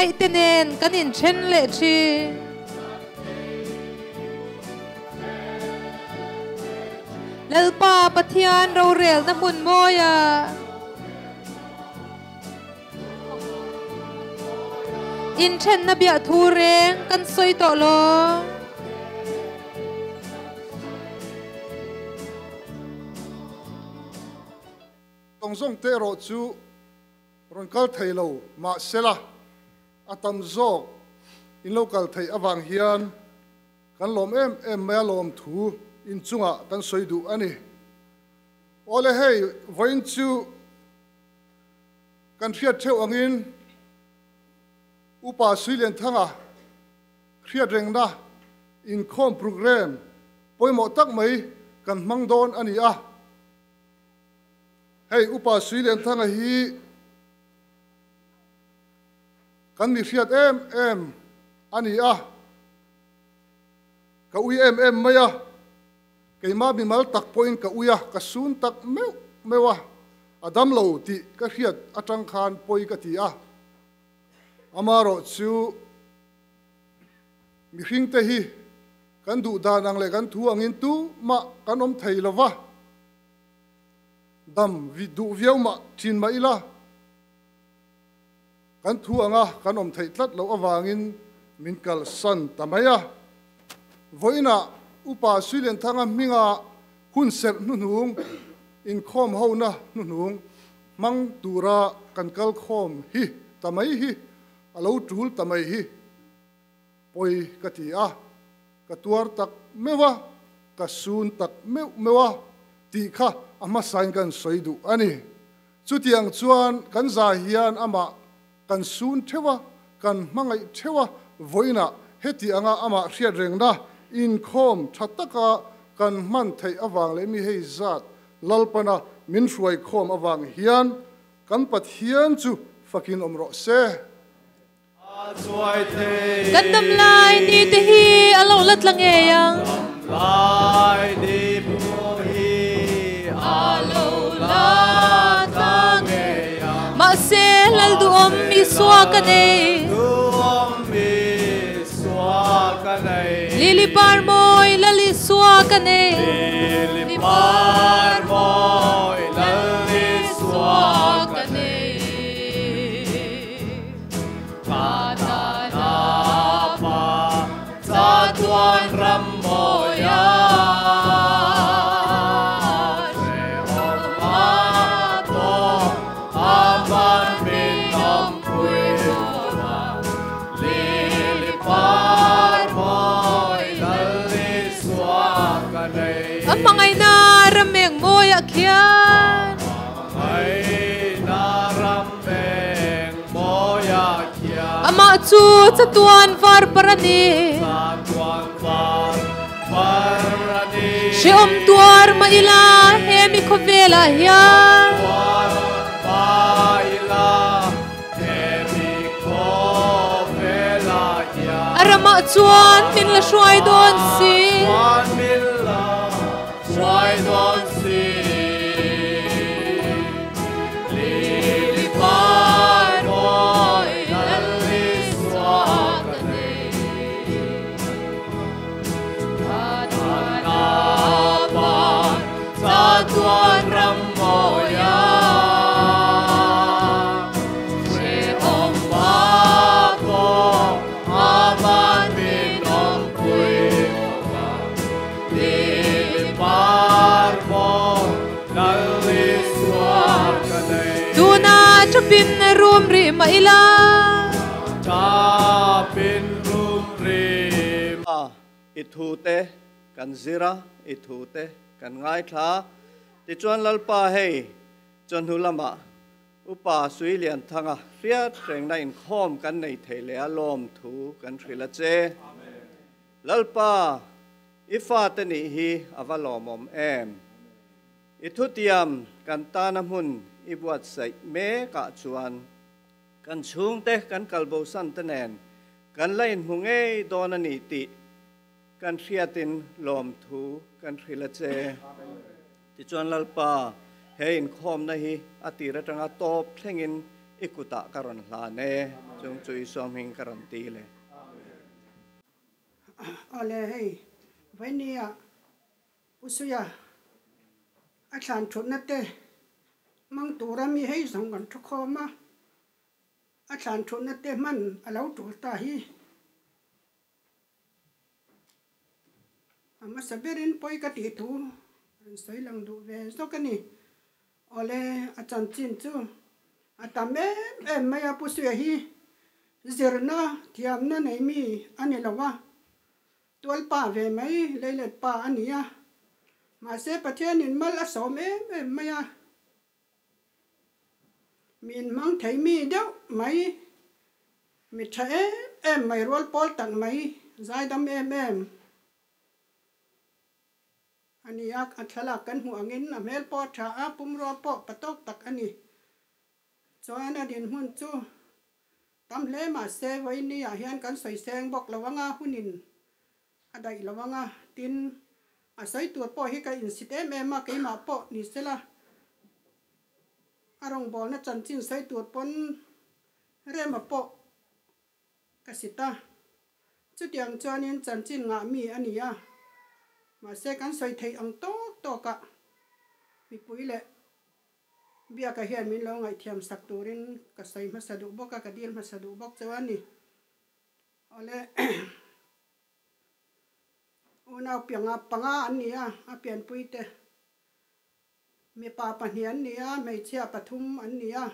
Hmangaihte nen kan inthen leh thin. Lalpa Pathian rorelna hmun mawiah. Inthenna biahthu reng kan sawi tawh lo. Tawng zawng te erawh chu rawn kal thei lo mah sela, a tam zawk in lo kal theih avang hian kan lawm em em mai a, lawmthu inchungah kan sawi duh a ni. Awle hei vawiin chu kan hriat theuh angin Upa Suilianthanga hriat rengna inkhawm programme pawimawh tak mai kan hmang dawn a ni a. Hei Upa Suilianthanga hi kan mi hriat em em a ni a, ka ui em em mai a. Keimah mimal tak pawhin ka ui a, ka sun tak meuh meuh a, a dam lo tih ka hriat atang khan pawi ka ti a. Amarawh chu mihringte hi kan duh dan ang leh kan thu angin tumah kan awm thei lo va, dam duh viau mah thin mah ila kan thu anga kan awm theih tlat loh avangin min kalsan ta mai a. Vawiinah Upa Suilianthanga hminga hun serh hnuhnung, inkhawm hona hnuhnung hmang tura kan kal khawm hi ta mai hi a lo tul ta mai hi pawi ka ti a, ka tuar tak meuh a, ka sun tak meuh meuh a tih kha a hmasain kan sawi duh a ni. Chutiang chuan kan za hian amah kan sun theuh a, kan hmangaih theuh a, vawiinah heti anga amah hriat rengna inkhawm tha taka kan hman theih avang leh mi hei zat Lalpana min hruai khawm avang hian kan Pathian chu fakin awm rawh se. Kan dam lai ni te hi a lo la tla ngei ang. Mahse Lalduhawm Isua ka nei. Lili par mawi Lal Isua ka nei. Lili par mawi Lal Isua ka nei. A hmangaihna ram eng mawiah khian. Amah chu chatuan var par a ni. Hrehawm tuar mah ila he mi khawvelah hian. A ramah chuan min la hruai dawn si. Tuna chapin rum ri mah ila. Chapin rum ri. I thu te kan zir a, i thu te kan ngaithla. Tichuan Lalpa hei chawhnu lamah Upa Suilianthanga hriat rengna inkhawm kan nei thei leh a lawmthu kan hrilh a che. Lalpa, i fate nih hi a va lawmawm em? I thutiam kan tana hmun i buatsaih mekah chuan kan chhungte kan kalbosan te nen kan la inhmu ngei dawn a ni tih kan hriatin lawmthu kan hrilh a che. Tichuan Lalpa, he inkhawmna hi a tir atanga tawp thlengin I kutah ka rawn hlan e, chung chu Isua hming ka rawn dil e. Awle hei, Vainia Pu Suia a thlan thutna te hmang tura mi hei zawng kan thu khawm a, a thlan thutna te hman a lo tul ta hi. A hmasa berin pawi ka tih thu rawn sawi lang duh ve zawk a ni. Awle, a chanchin chu a tam em em mai a, Pu Suia hi zirna thiamna nei mi a ni lo a, tualpa ve mai leilet pa a ni a, mahse Pathianin mal a sawm em em mai a. Min hmang thei mi deuh mai, mi tha em em mai rual pawl tak mai, zaidam em em a ni a, a thlalak kan hmuh angin a hmel pawh a tha a, pumrua pawh pa tawk tak a ni. Chuan a dinhmun chu tam hle mahse vawiin ah hian kan sawi seng bawk lo anga hunin a daih lo anga, tin a sawi tur pawh hi ka insit em em a, keimah pawh ni sela a rawngbawlna chanchin sawi tur pawn rema pawh ka sit a, chutiang chuanin chanchin ngah mi a ni a, mahse kan sawi theih ang tawk tawkah mipui leh Biaka hian min lo ngaihthiam sak turin ka sawi hmasa duh bawk a, ka dil hmasa duh bawk chu a ni. Awle unau pianga panga an ni a, a pianpui te mipa pahnih an ni a, hmeichhia pathum an ni a.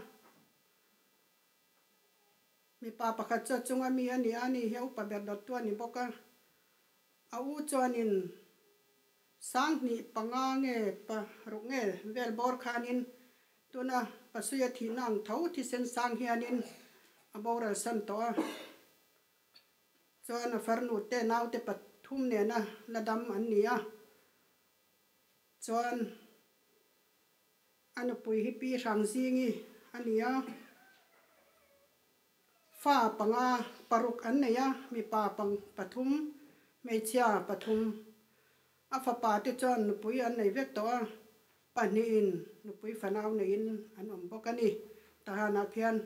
Mipa pakhat chu a chunga mi a ni a, ani hi a upa ber dawttu a ni bawk a. A u chuanin Sanghnih panga nge paruk nge vel bawr khanin tuna Pasuia thihna ang tho thisen sang hianin a boral san tawh a. Chuan a farnu te naute pathum nena la dam an ni a. Chuan a nupui hi Pi Hrangzingi a ni a. Fa panga paruk an nei a, mipa pathum, hmeichhia pathum. A fapa te chuan nupui an nei vek tawh a, pahnihin nupui fanau neiin an awm bawk a ni. Tahanah khian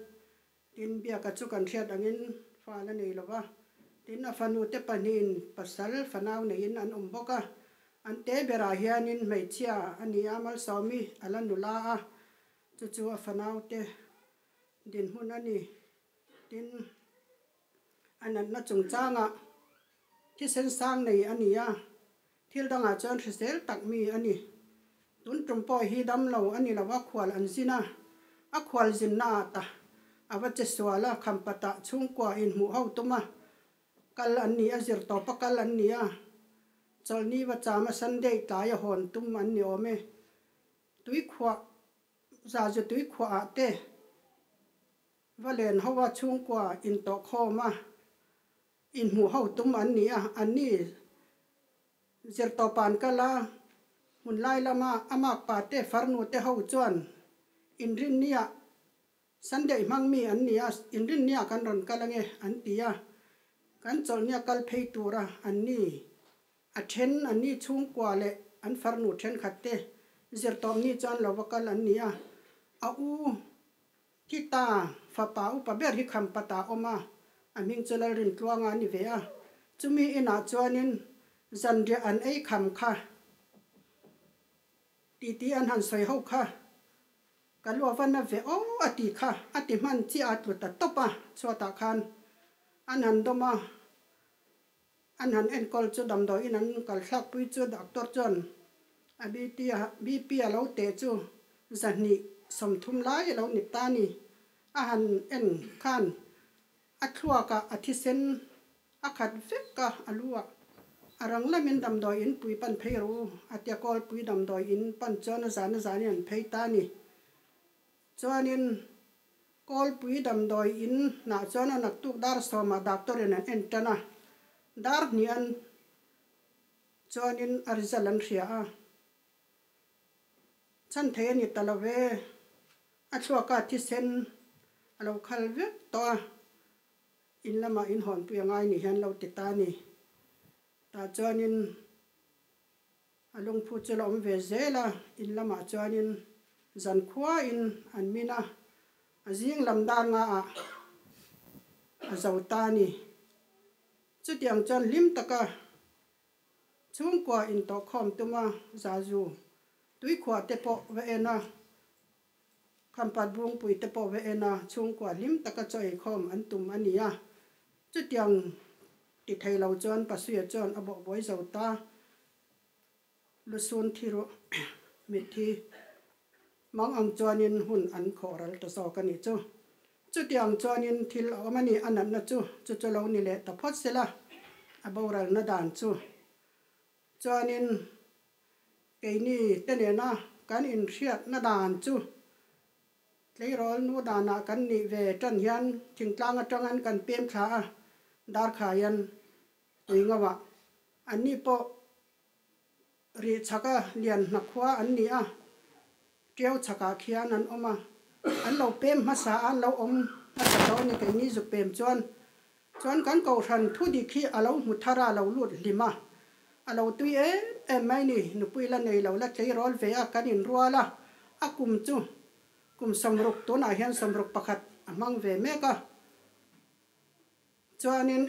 tin Biaka chu kan hriat angin fa la nei lo va, tin a fanu te pahnihin pasal fanau neiin an awm bawk a. An te berah hianin hmeichhia a ni a, Malsawmi a la nula a, chu chu a fanau te Dinhmun a ni. Tin, a natna chungchangah thisen sang nei a ni a, thil dangah chuan hrisel tak mi a ni. Tun tum pawh hi dam lo a ni lo a, khual an zin a, a khual zinna ah ta a va che sual a, khampatah chhungkua inhmuh ho tum a, kal an ni a, zirtawpa kal an ni a, chawlhni va chama Sunday tlaia hawn tum an ni awm e. Tuikhuah Zazu tuikhuahah te va len ho a chhungkua intawh khawm a, inhmuh ho tum an ni a, anni zirtawp an kal a, hmun lai lama a makpa te farnu te ho chuan inrinniah Sunday hmang mi an ni a, inrinniah kan rawn kal ange an ti a, kan chawlhnia kal phei tura anni A then anni chhungkua leh an farnu thenkhat te zirtawpni chuan lo va kal an ni a, a u Kita fapa upa ber hi Khampata a awm a, a hming chu Lalrintluanga a ni ve a, chumi inah chuanin zanriah an ei kham kha titi an han sawi ho kha ka lu a va na ve aw a ti kha a ti hman chiah a tlu ta tawp a, chhuatah khan an han dawm a. An han enkawl chu damdawiin an kal thlakpui chu doctor chuan a BP a BP a lo teh chu zahnih 30 lai a lo ni ta ni. A han en khan a thluakah a thisen a khat vek a, a lu ah a rang lamin damdawiin pui pan phei rawh u a tia kawlpui damdawiin pan chuan a zan a zanin an phei ta ni. Chuanin Kawlpui damdawi in hnah chuan a naktuk dar sawmah doctor in an en tan a, dar hnih an chuanin a result an hria a, chhan thei a ni ta lo ve, a thluaka thisen a lo khal vek tawh a, in lamah in hawnpui a ngai ni hian lo ti ta a ni. Tah chuanin A lungphu chu la awm ve zel a, in lamah chuanin zan khuain an min a. A zing lam dar nga ah a zo ta a ni. Chutiang chuan hlim taka chhungkua intawhkhawm tuma zazu tuikhuah te pawh va en a, Khampat Bungpui te pawh va en a, chhungkua hlim taka chaw eikhawm an tum a ni a. Chutiang ti thei lo chuan Pasuia chuan a bawhbuai zo ta. Lusun thi ruh mitthi mang ang chuanin hun an khawh ral ta zawk a nih chu. Chutiang chuanin thil a awm a ni, a natna chu chu chu lo ni leh ta phawt sela, a boralna dan chu. Chuanin keini te nena kan inhriatna dan chu tleirawl nu danah kan nih ve tan hian thingtlang atangin kan pem thla a, darkhaian tui ngauah anni pawh Rih chhaka lian hnakhua an ni a, ṭiau chhakah khian an awm a, an lo pem hmasa a, an lo awm hmasa tawh a ni keini zuk pem chuan. Chuan kan kohhran thu dik hi a lo hmu thar a, a lo lut hlim a, a lo tui em em mai ni, nupui la nei lo la tleirawl ve a, kan inrual a, a kum chu kum 60 tunah hian 61 a hmang ve mek a, chuanin.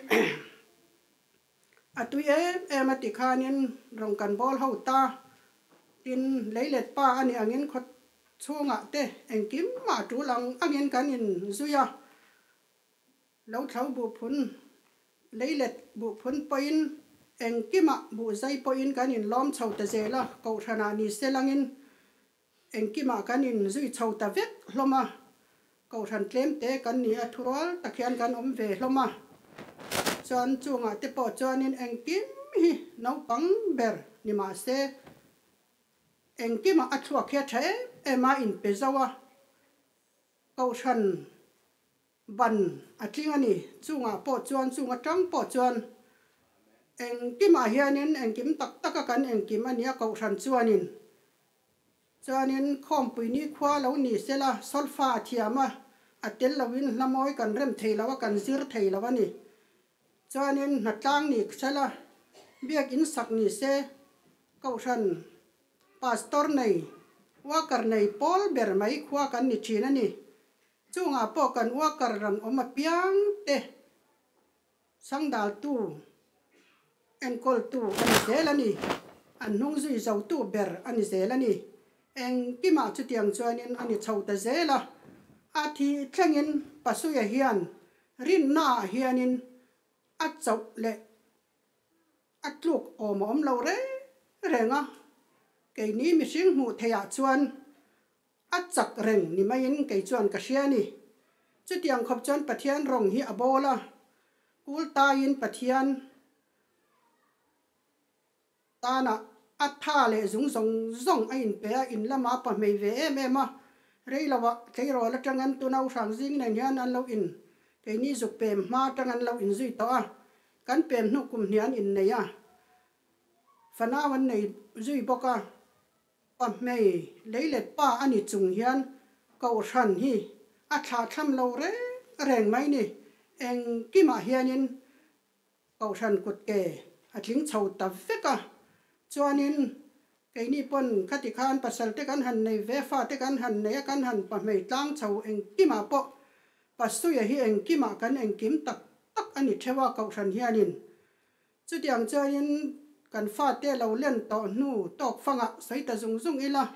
A tui em em a ti khanin rawn kan bawl ho ta. Tin, leilet pa a nih angin khaw chhungah te engkim mah tul ang angin kan in zui a. Lo thlo buh phun, leilet buh phun pawhin engkimah buh zai pawhin kan in lawm chho ta zel a, kohhranah ni se langin engkimah kan in zui chho ta vek hlawm a. Kohhran tlem te kan ni a, thurual tak hian kan awm ve hlawm a. Chuan chungah te pawh chuanin engkim hi naupang ber ni mah se, engkimah a thluak hi a tha em em a, inpe zo a, Kohhran ban a tling a ni. Chungah pawh chuan, chung atang pawh chuan engkimah hianin engkim tak taka kan engkim a ni a, Kohhran chuanin. Chuanin khawmpui ni khua lo ni sela solfa a thiam a, a tel loin hla mawi kan rem thei lo a, kan zir thei lo a ni. Chuanin hnatlang ni sela biakinn sak ni se, Kohhran Pastor nei, worker nei pawl ber mai khua kan ni thin a ni. Chungah pawh kan worker ran awm apiang te Sangdaltu, enkawltu a ni zel a ni. An hnung zui zotu ber a ni zel a ni. Engkimah chutiang chuanin a ni chho ta zel a. A thih thlengin Pasuia hian rinnaah hianin a chauh leh a tluk awm a awm lo reng reng a. Keini mihring hmuh theihah chuan A chak reng ni maiin kei chuan ka hria a ni. Chutiang khawp chuan Pathian rawng hi a bawl a, kul taiin Pathian tanah a tha leh zung zawng zawng a inpe a, in lama a pahmei ve em em a. Rei loah tleirawl atangin tuna u hrang zing nen hian an lo in keini zuk pem hma atang an lo inzui tawh a, kan pem hnu kum hnih an innei a, fanau an nei zui bawk a. Pa hmei leilet pa a ni chung hian Kohhran hi a thlahthlam lo reng reng mai ni. Engkimah hianin Kohhran kutke a tling chho ta vek a. Chuanin keini pawn khati khan pasal te kan han nei ve, fate kan han nei a, kan han pa hmei tlang chho engkimah pawh Pasuia hi engkimah kan engkim tak tak a ni theuh a Kohhran hianin. Chutiang chuanin kan fate lo len tawh hnu tawk fangah sawi ta zung zung ila,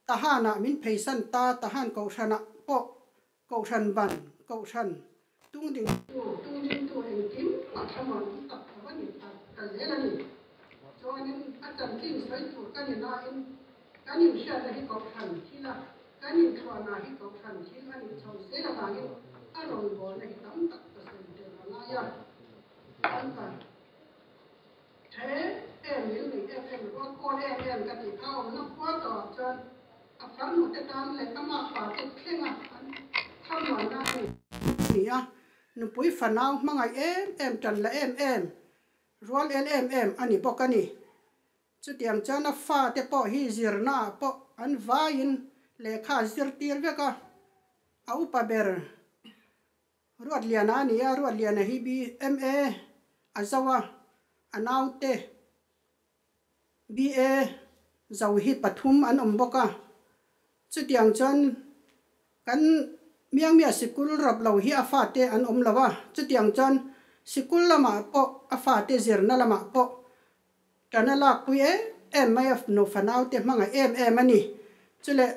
Tahanah min pheisan ta, Tahan Kohhranah pawh Kohhran ban, Kohhran tungding tu, tungdingtu engkim a thlamuan tak a va ni ta ta zel a ni. Chuanin a chanchin sawi tur ka ni nain kan inhriatna hi Kohhran thila kan inthluahna hi Kohhran thil a nih chho zel avangin a rawngbawlna hi tam tak ka sawi tel a ngai a. An tha em em, min nei em em, rual kawl em em ka tih kha awmna khua tawhah chuan a farnu te tan leh ama pa te thlenga an thamuanna a ni a, nupui fanau hmangaih em em, tan la em em, rual el em em a ni bawk a ni. Chutiang chuan a fate pawh hi zirnaah pawh an vaiin lehkha a zirtir vek a, a upa ber Ruatliana a ni a, Ruatliana hi BMA a zo a, a naute BA zo hi pathum an awm bawk a. Chutiang chuan kan Miangmia sikul rap lo hi a fate an awm lo a, chutiang chuan sikul lamah pawh a fate zirna lamah pawh ṭan a lakpui em em mai a, nu fanaute hmangaih em em a ni. Chuleh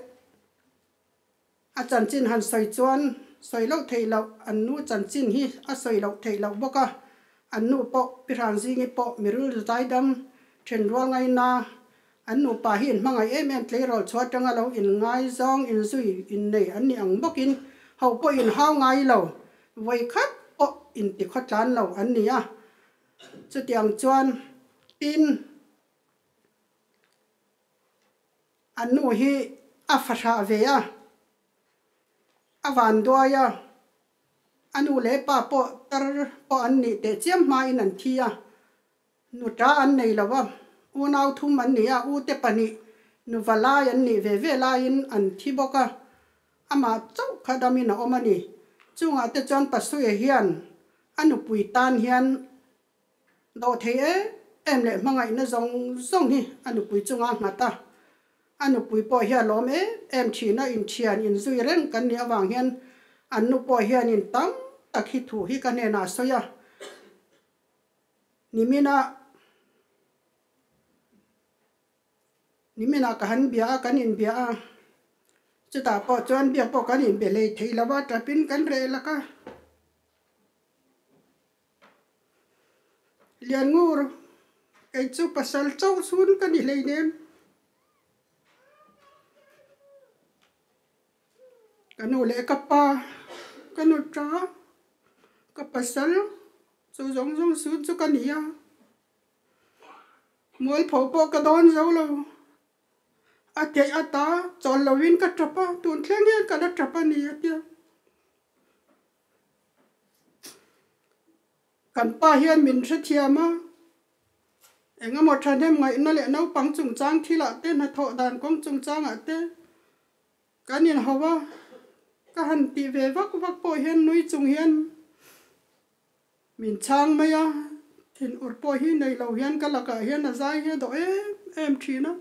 a chanchin han sawi chuan sawi loh theih loh, an nu chanchin hi a sawi loh theih loh bawk a, an nu pawh Pi Hranzingi pawh miril zaidam ṭhenrual ngaina An nupa hi inhmangaih em em tleirawl chhuah atanga lo inngaizawng, inzui, innei an ni ang bawkin ho pawh inhau ngai lo, vawi khat pawh intikhawtlan lo an ni a. Chutiang chuan tin an nu hi a fahrah ve a, a vanduai a, a nu leh pa pawh tar pawh an nih teh chiam hmain an thi a. Nuta an nei lo a, unau thum an ni a, ute pahnih nuva lai an nih ve ve laiin an thi bawk a, amah chauh kha damin a awm a ni. Chungah te chuan Pasuia hian a nupui tan hian dawhthei em em leh hmangaihna zawng zawng hi a nupui chunga a nghat a, a nupui pawh hi a lawm em em thin a, inthian inzui reng kan nih avang hian an nu pawh hianin tam tak hi thu hi ka hnenah a sawi a. Niminah Niminah ka han bia a, kan inbia a, chutah pawh chuan biak pawh kan inbe hlei thei lo a, tapin kan reh lak a. Lianngur, kei chu pasal chauh chhun ka ni hleinem. Ka nu leh ka pa, ka nu ta, ka pasal chu zawng zawng sun chu ka ni a, mualpho pawh ka dawn zo lo, a theih ata chawl lovin ka tap a, tun thleng hian ka la tap a ni a tia. Kan pa hian min hrethiam a, eng emaw thahnem ngaihna leh naupang chungchang thilah te, hnathawh dan kawng chungchangah te kan inhau a, ka han tih ve vak vak pawh hian nui chung hian min chhang mai a, thinur pawh hi nei lo hian ka lakah hian a zai hi a dawh em em thin a.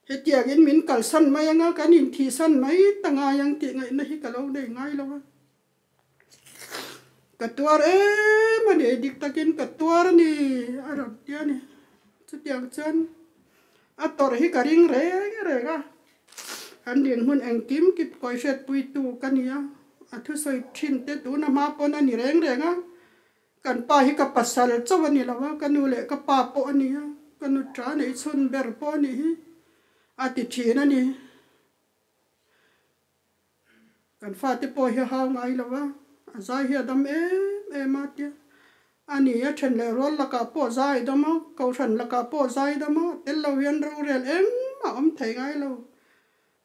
Hetiangin min kalsan mai anga kan inthihsan mai ta ngai ang tih ngaihna hi ka lo nei ngai lo a. Ka tuar em a ni, dik takin ka tuar a ni a rawn ti a ni. Chutiang chuan a tawrh hi ka ring reng reng a, an dinhmun engkim kip kawi hriatpuitu ka ni a, a thusawi thin te tuna hma pawn a ni reng reng a. Kan pa hi ka pasal chauh a ni lo a, ka nu leh ka pa pawh a ni a, ka nu ta neih chhun ber pawh a nih hi a ti thin a ni. Kan fate pawh hi a hau ngai lo a, a zai hi a dam em em a tia. A ni, a then leh rual lakah pawh zai a dam a, kohhran lakah pawh zai a dam a, tel lo hian rorel engmah a awm thei ngai lo.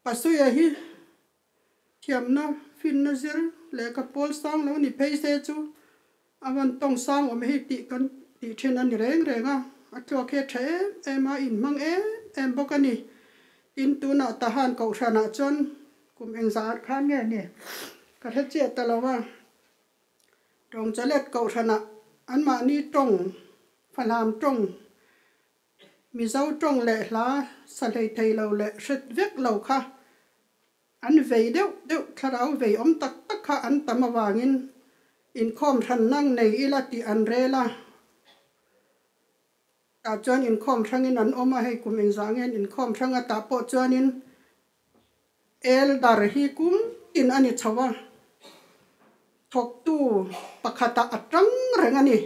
Pasuia hi Thiamna finna zir leh ka pawl sang lo ni phei se chu a van tawng sang awm hei tih kan tih thin a ni reng reng a, a tluak hi a tha em em a, inhmang em em bawk a ni. Tin, tunah Tahan Kohhranah chuan kum engzah khan nge ni ka hre chiah ta lo a, Tawngchalet Kohhranah anmahni tawng, Fahlam tawng, Mizo tawng leh hla sa hlei thei lo leh hret vek lo kha an vei deuh deuh thlarau vei awm tak tak kha an tam avangin inkhawm hran nang nei ila tih an rel a. Tah chuan inkhawm hrangin an awm a, hei kum engzah nge an inkhawm hrang a tah pawh chuanin Elder hi kum tin a ni chho a, thawktu pakhatah a tang reng a ni.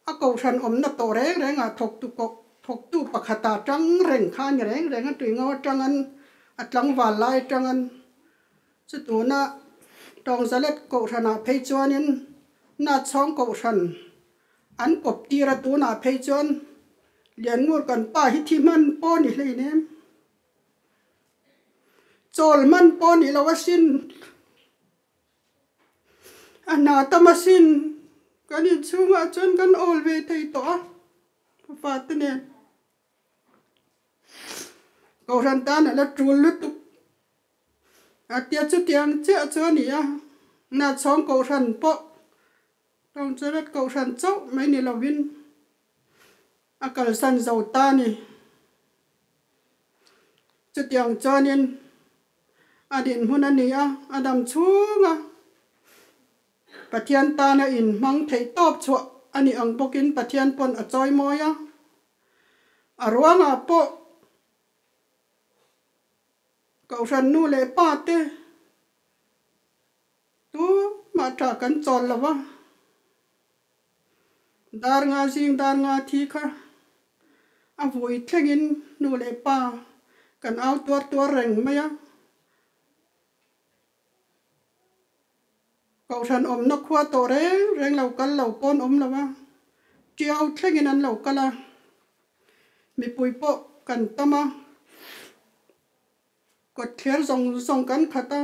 A kohhran awmna tawh reng rengah thawktu koh thawktu pakhatah tang reng kha a ni reng reng a, tuingo atangan a tlangval lai atangan chu tuna Tawngzalet kohhranah phei chuanin Natchhawng kohhran an kawp tir a, tunah phei chuan Lianngur kan pa hi thi hman pawh a ni hleinem. Chawl hman pawh ni lo asin, a hna tam asin, kan inchhungah chuan kan awl ve thei tawh a, ka fate nen. Kohhran tan a la tul lutuk a tia chutiang chiah chu a ni a, Nachhawng Kohhran pawh Tawngchalet Kohhran chauh mai ni lovin a kalsan zo ta a ni. Chutiang chuanin A dinhmun a ni a, a dam chhung a. Pathian tana inhmang theih tawp chhuah a nih ang bawkin Pathian pawn a chawi mawi a. A ruangah pawh Kohhran nu leh pa te tu mah tah kan chawl lo va. Dar nga zing dar nga thi kha a vui thlengin nu leh pa kan au tuar tuar reng mai a. Kohhran awmna khua tawh reng reng lo kal lo pawn awm lo a, tiau thlengin an lo kal a, mipui pawh kan tam a, kawtthler zawng zawng kan khat a,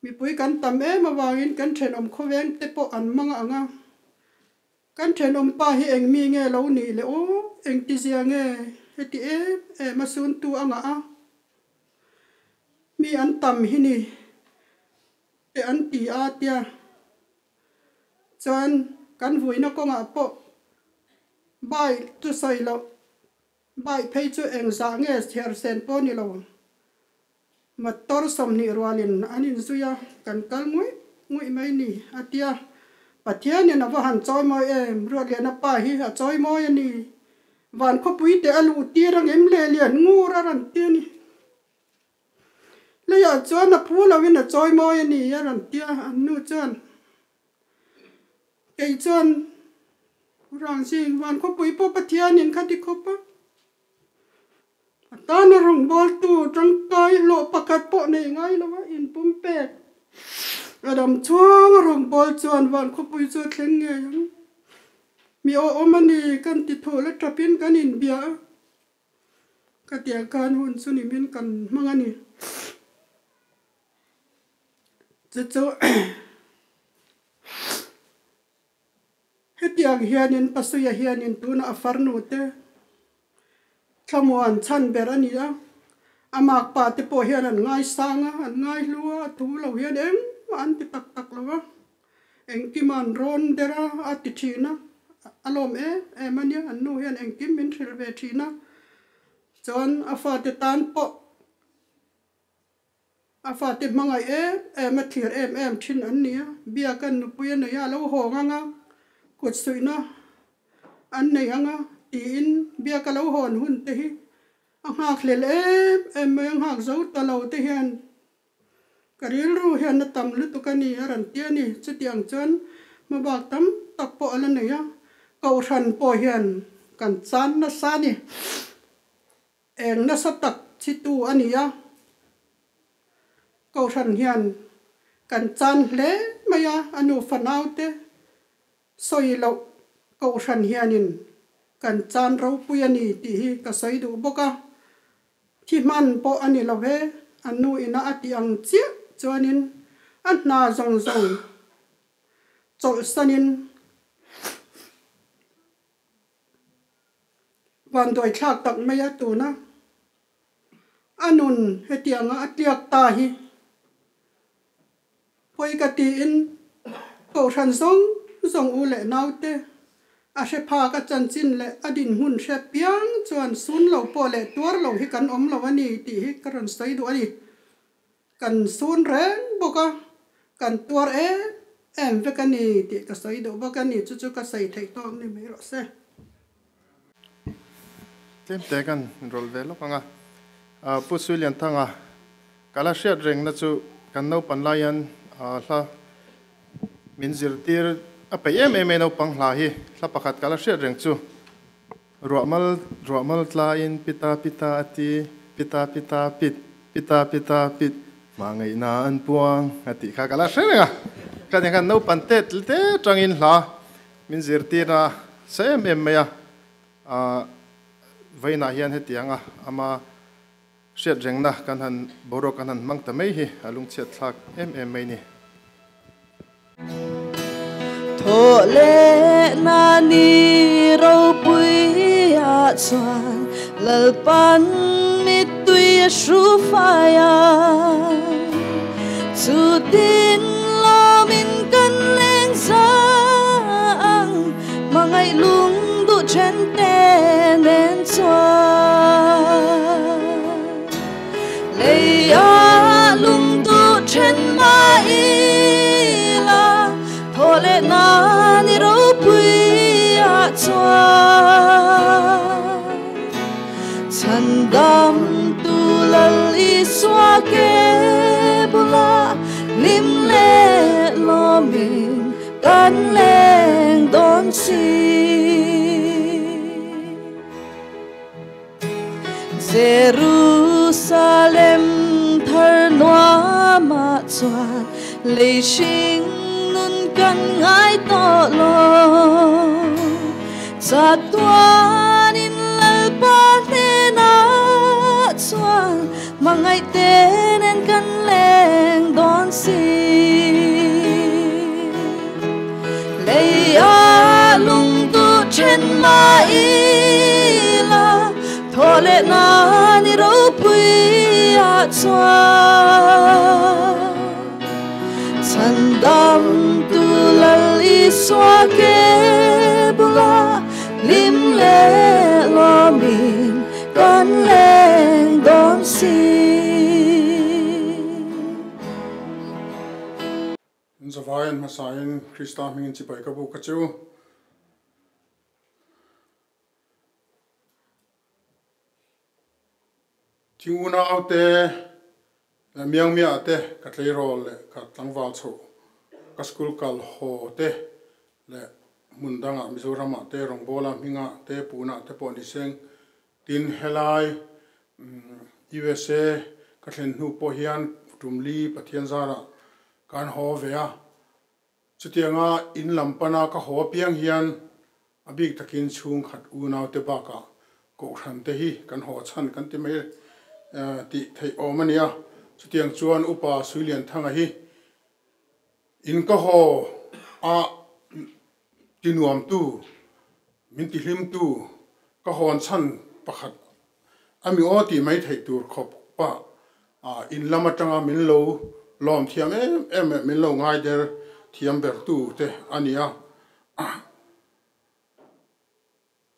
mipui kan tam em avangin kan thenawm khawveng te pawh an mang ang a, kan thenawm pa hi eng mi nge lo nih le aw, engtizia nge heti em em a suntu a ngah a. Mi an tam hi ni te an ti a tia chuan kan vuina kawngah pawh bai chu sawi loh bai phei chu engzah nge chhiar sen pawh ni lo motor 20 rualin an inzui a kan kal nguih nguih mai ni a tia Pathianin a va han chawi mawi em Ruatliana pa hi a chawi mawi a ni. Van khawpui te a luh tir ang em le lian ngur a rawn ti a ni. Leiah chuan a phu loin a chawi mawi a ni a rawn ti a, an nu chuan kei chuan Rangzing van khawpui pawh Pathianin kha ti khawp a, a tana rawngbawltu tangkai hlawh pakhat pawh nei ngai lo a inpumpek a dam chhung a rawngbâwl chuan van khawpui chu a thleng ngei ang. Mi awhawm a ni, kan ti thawl a tapin kan inbia a, ka tiang khan hun chu nimin kan hmang a ni. Chu chu hetiang hianin Pasuia hianin tuna a farnu te thlamuan chhan ber a ni a, a makpa te pawh hian an ngaisang a, an ngaihlu a, a thu lo hian engmah an ti tak tak lo va. Engkima'n rawn der a, a ti thin a, a lawm em em a nia, an nu hian engkim min hrilh ve thin a, chuan a fate tan pawh a fate hmangaih em em a thlir em em thin an ni a, biak an nupui a nei a, a lo hawng ang a, kut suihna an nei ang a tiin biak a lo hawn hun te hi a nghak hlel em em mai a, nghak zo ta lo te hian Ka rilru hian a tam lutuk a ni a rawn ti a ni. Chutiang chuan hmabak tam tak pawh a la nei a, Kohhran pawh hian kan chan nasa a ni. Eng nasa tak chhitu a ni a, Kohhran hian kan chan hle mai a, a nu fanaute sawi loh Kohhran hianin kan chan ropui a ni tih hi ka sawi duh bawk a. Thi hman pawh a ni lo ve, a nu ina a tih ang chiah chuanin a hna zawng zawng chawlhsanin vanduai thlak tak mai a tuna a nun hetianga a tliak ta hi Pawi ka tiin Kohhran zawng zawng u leh naute a hre phak a chanchin leh a dinhmun hre piang chuan sun lo pawh leh tuar lo hi kan awm lo a ni tih hi ka rawn sawi duh a ni. Kan sun reng bawk a, kan tuar em em vek a ni tih ka sawi duh bawk a ni, chu chu ka sawi theih tawk ni mai rawh se. Tlem te kan rawlh ve lawk ang a, Pu Suilianthanga Ka la hriat rengna chu kan naupan lai hian hla min zirtir a peih em em e naupang hla hi hla pakhat ka la hriat reng chu ruahmal ruahmal tlaiin pita pita a ti pita pita pit pita pita pit mah ngaihna an puang a tih kha ka la hre reng a ka nih khan naupan tet te tangin hla min zirtir a sa em em mai a vawiinah hian hetiang a ama Hriat rengna kan han boruak kan han hmang ta mai hi a lungchhiat thlak em em mai ni. Thawh leh na ni ropuiah chuan Lalpan mittui a hru fai a, chutin lawmin kan leng za ang hmangaih lung duh then te nen chuan. Chhandam tu Lal Isua ke bula lim le lawmin kan leng dawn si. Jerusalem thar nuama chuan lei hring nun kan ngai tawh lo. Chatuanin Lalpa hnenah chuan hmangaih te nen kan leng dawn si. Lei a lung duh then mah ila thaw leh nan i ropui ah chuan chhandam tu Lal Isua ke bula lim leh lawmin kan leng dawn si. In zavaiin hmasain Krista hmingin chibai ka buk a chu. Thinguna aute leh Miangmia te ka tleirawl leh ka tlangval chhoh ka school kal haw te leh hmun dangah Mizoramah te rawngbawla hmingah te punah te pawh ni seng tin helai USA ka thlen hnu pawh hian tumli Pathian zarah kan haw ve a. Chutianga in lam pana ka haw apiang hian a bik takin chhungkhat unaute bakah kohhran te hi kan haw chhan kan ti mai tih theih awm a nia. Chutiang chuan Upa Suilianthanga hi in ka haw a ti nuamtu, min ti hlimtu ka hawn chhan pakhat a mi aw tih mai theih tur khawp pa in lam atanga min lo lawm thiam em em leh min lo ngai der thiam ber tu te a ni a.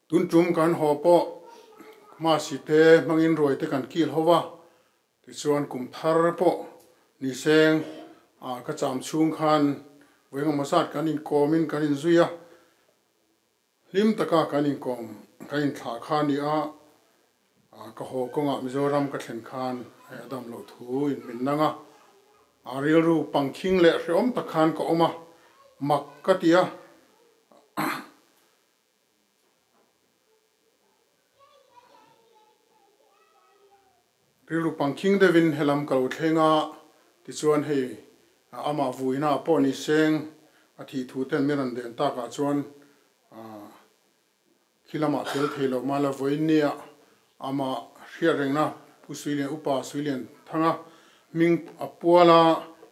Tun tum kan haw pawh Masi te hmangin ruai te kan kil ho va, tichuan kum thar pawh ni seng ka cham chhung khan vawi engemaw zat kan inkawmin kan inzui a. Hlim taka kan inkawm kan inthlah kha a ni a, ka haw kawngah Mizoram ka thlen khan hei a dam loh thu in min nang a, a rilru pangkhing leh hrehawm tak khan ka awm a, mak ka ti a. Rilru pangkhing deuhin helam ka lo thleng a, tichuan hei amah vuina pawh ni seng a thih thu ten min rawn den takah chuan khi lamah tel thei loh mah la vawiin nia amah hriat rengna Pu Suilian Upa Suilian Thanga hming a pual a,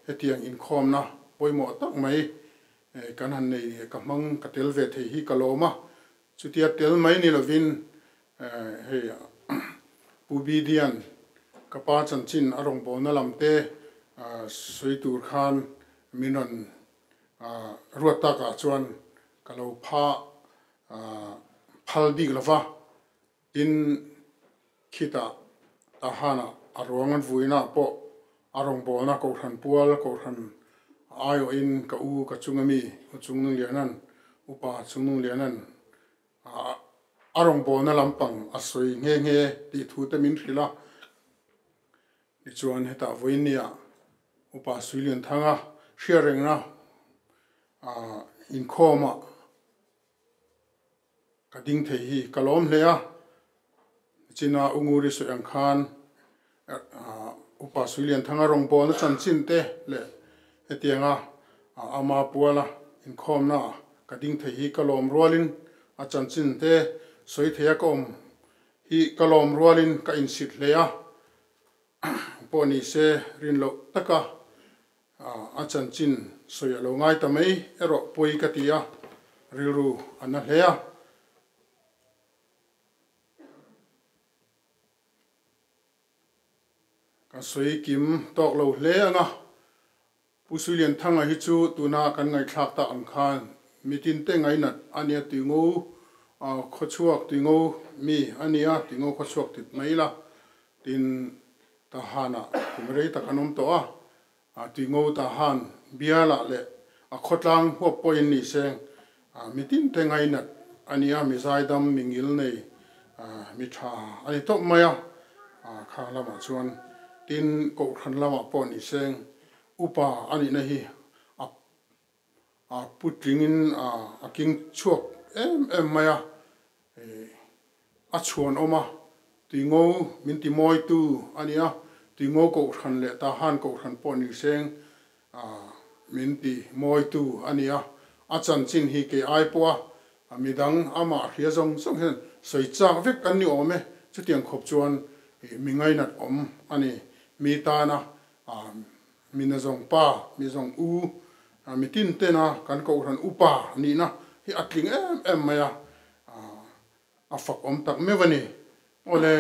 hetiang inkhawmna pawimawh tak mai kan han nei ka hmang ka tel ve thei hi ka lawm a, chutia tel mai ni lovin Hei Pu Bidian ka pa chanchin a rawngbawlna lam te sawi tur khan min rawn ruat takah chuan ka lo pha phal bik lo va, tin khitah Tahanah a ruang an vuinaah pawh a rawngbawlna Kohhran pual Kohhran aiawhin ka u ka chunga mi U Chungnunglianan Upa Chungnunglianan A rawngbawlna lampang a sawi nghe nghe tih thu te min hrilh a. Tichuan hetah vawinia Upa Suilianthanga hriatrengna inkhawmah ka ding thei hi ka lawm hle a. Nichina U Nguri sawi ang khan Upa Suilianthanga rawngbawlna chanchin te leh hetianga ama puala inkhawmna ka ding thei hi ka lawm rualin a chanchin te sawi theia ka awm hi ka lawm rualin ka insit hle a, pawh ni se rin loh taka a chanchin sawi a lo ngai ta mai erawh pawi ka ti a, rilru a na hle a. Ka sawi kim tawk lo hle ang a, Pu Suilianthanga hi chu tuna kan ngaihthlak tak ang khan mitinte ngainat a nia tuingo khawchhuak tuingo mi a nia tuingo khawchhuak tit mai ila tin Tahanah kum rei tak an awm tawh a, tuingo Tahan bialah leh a khawtlang huap pawhin ni seng mitinte ngainat a nia mi zaidam mi ngil nei Mi tha a ni tawp mai a, khang lamah chuan tin kohhran lamah pawh ni seng upa a nihna hi a a putlingin a king chhuak em em mai a, a chhuan awm a, tuingo min ti mawitu a ni a, tuingo kohhran leh tahan kohhran pawh ni seng min ti mawitu a ni a, a chanchin hi kei ai pawha midang amah hria zawng zawng hian sawi chak vek kan ni awm e, chutiang khawp chuan mi ngainat awm a ni. Mi tana mi nazawng pa, mi zawng u, mi tin tena kan kohhran upa nihna hi a tling em em mai a, a fak awm tak meuh a ni. Awle.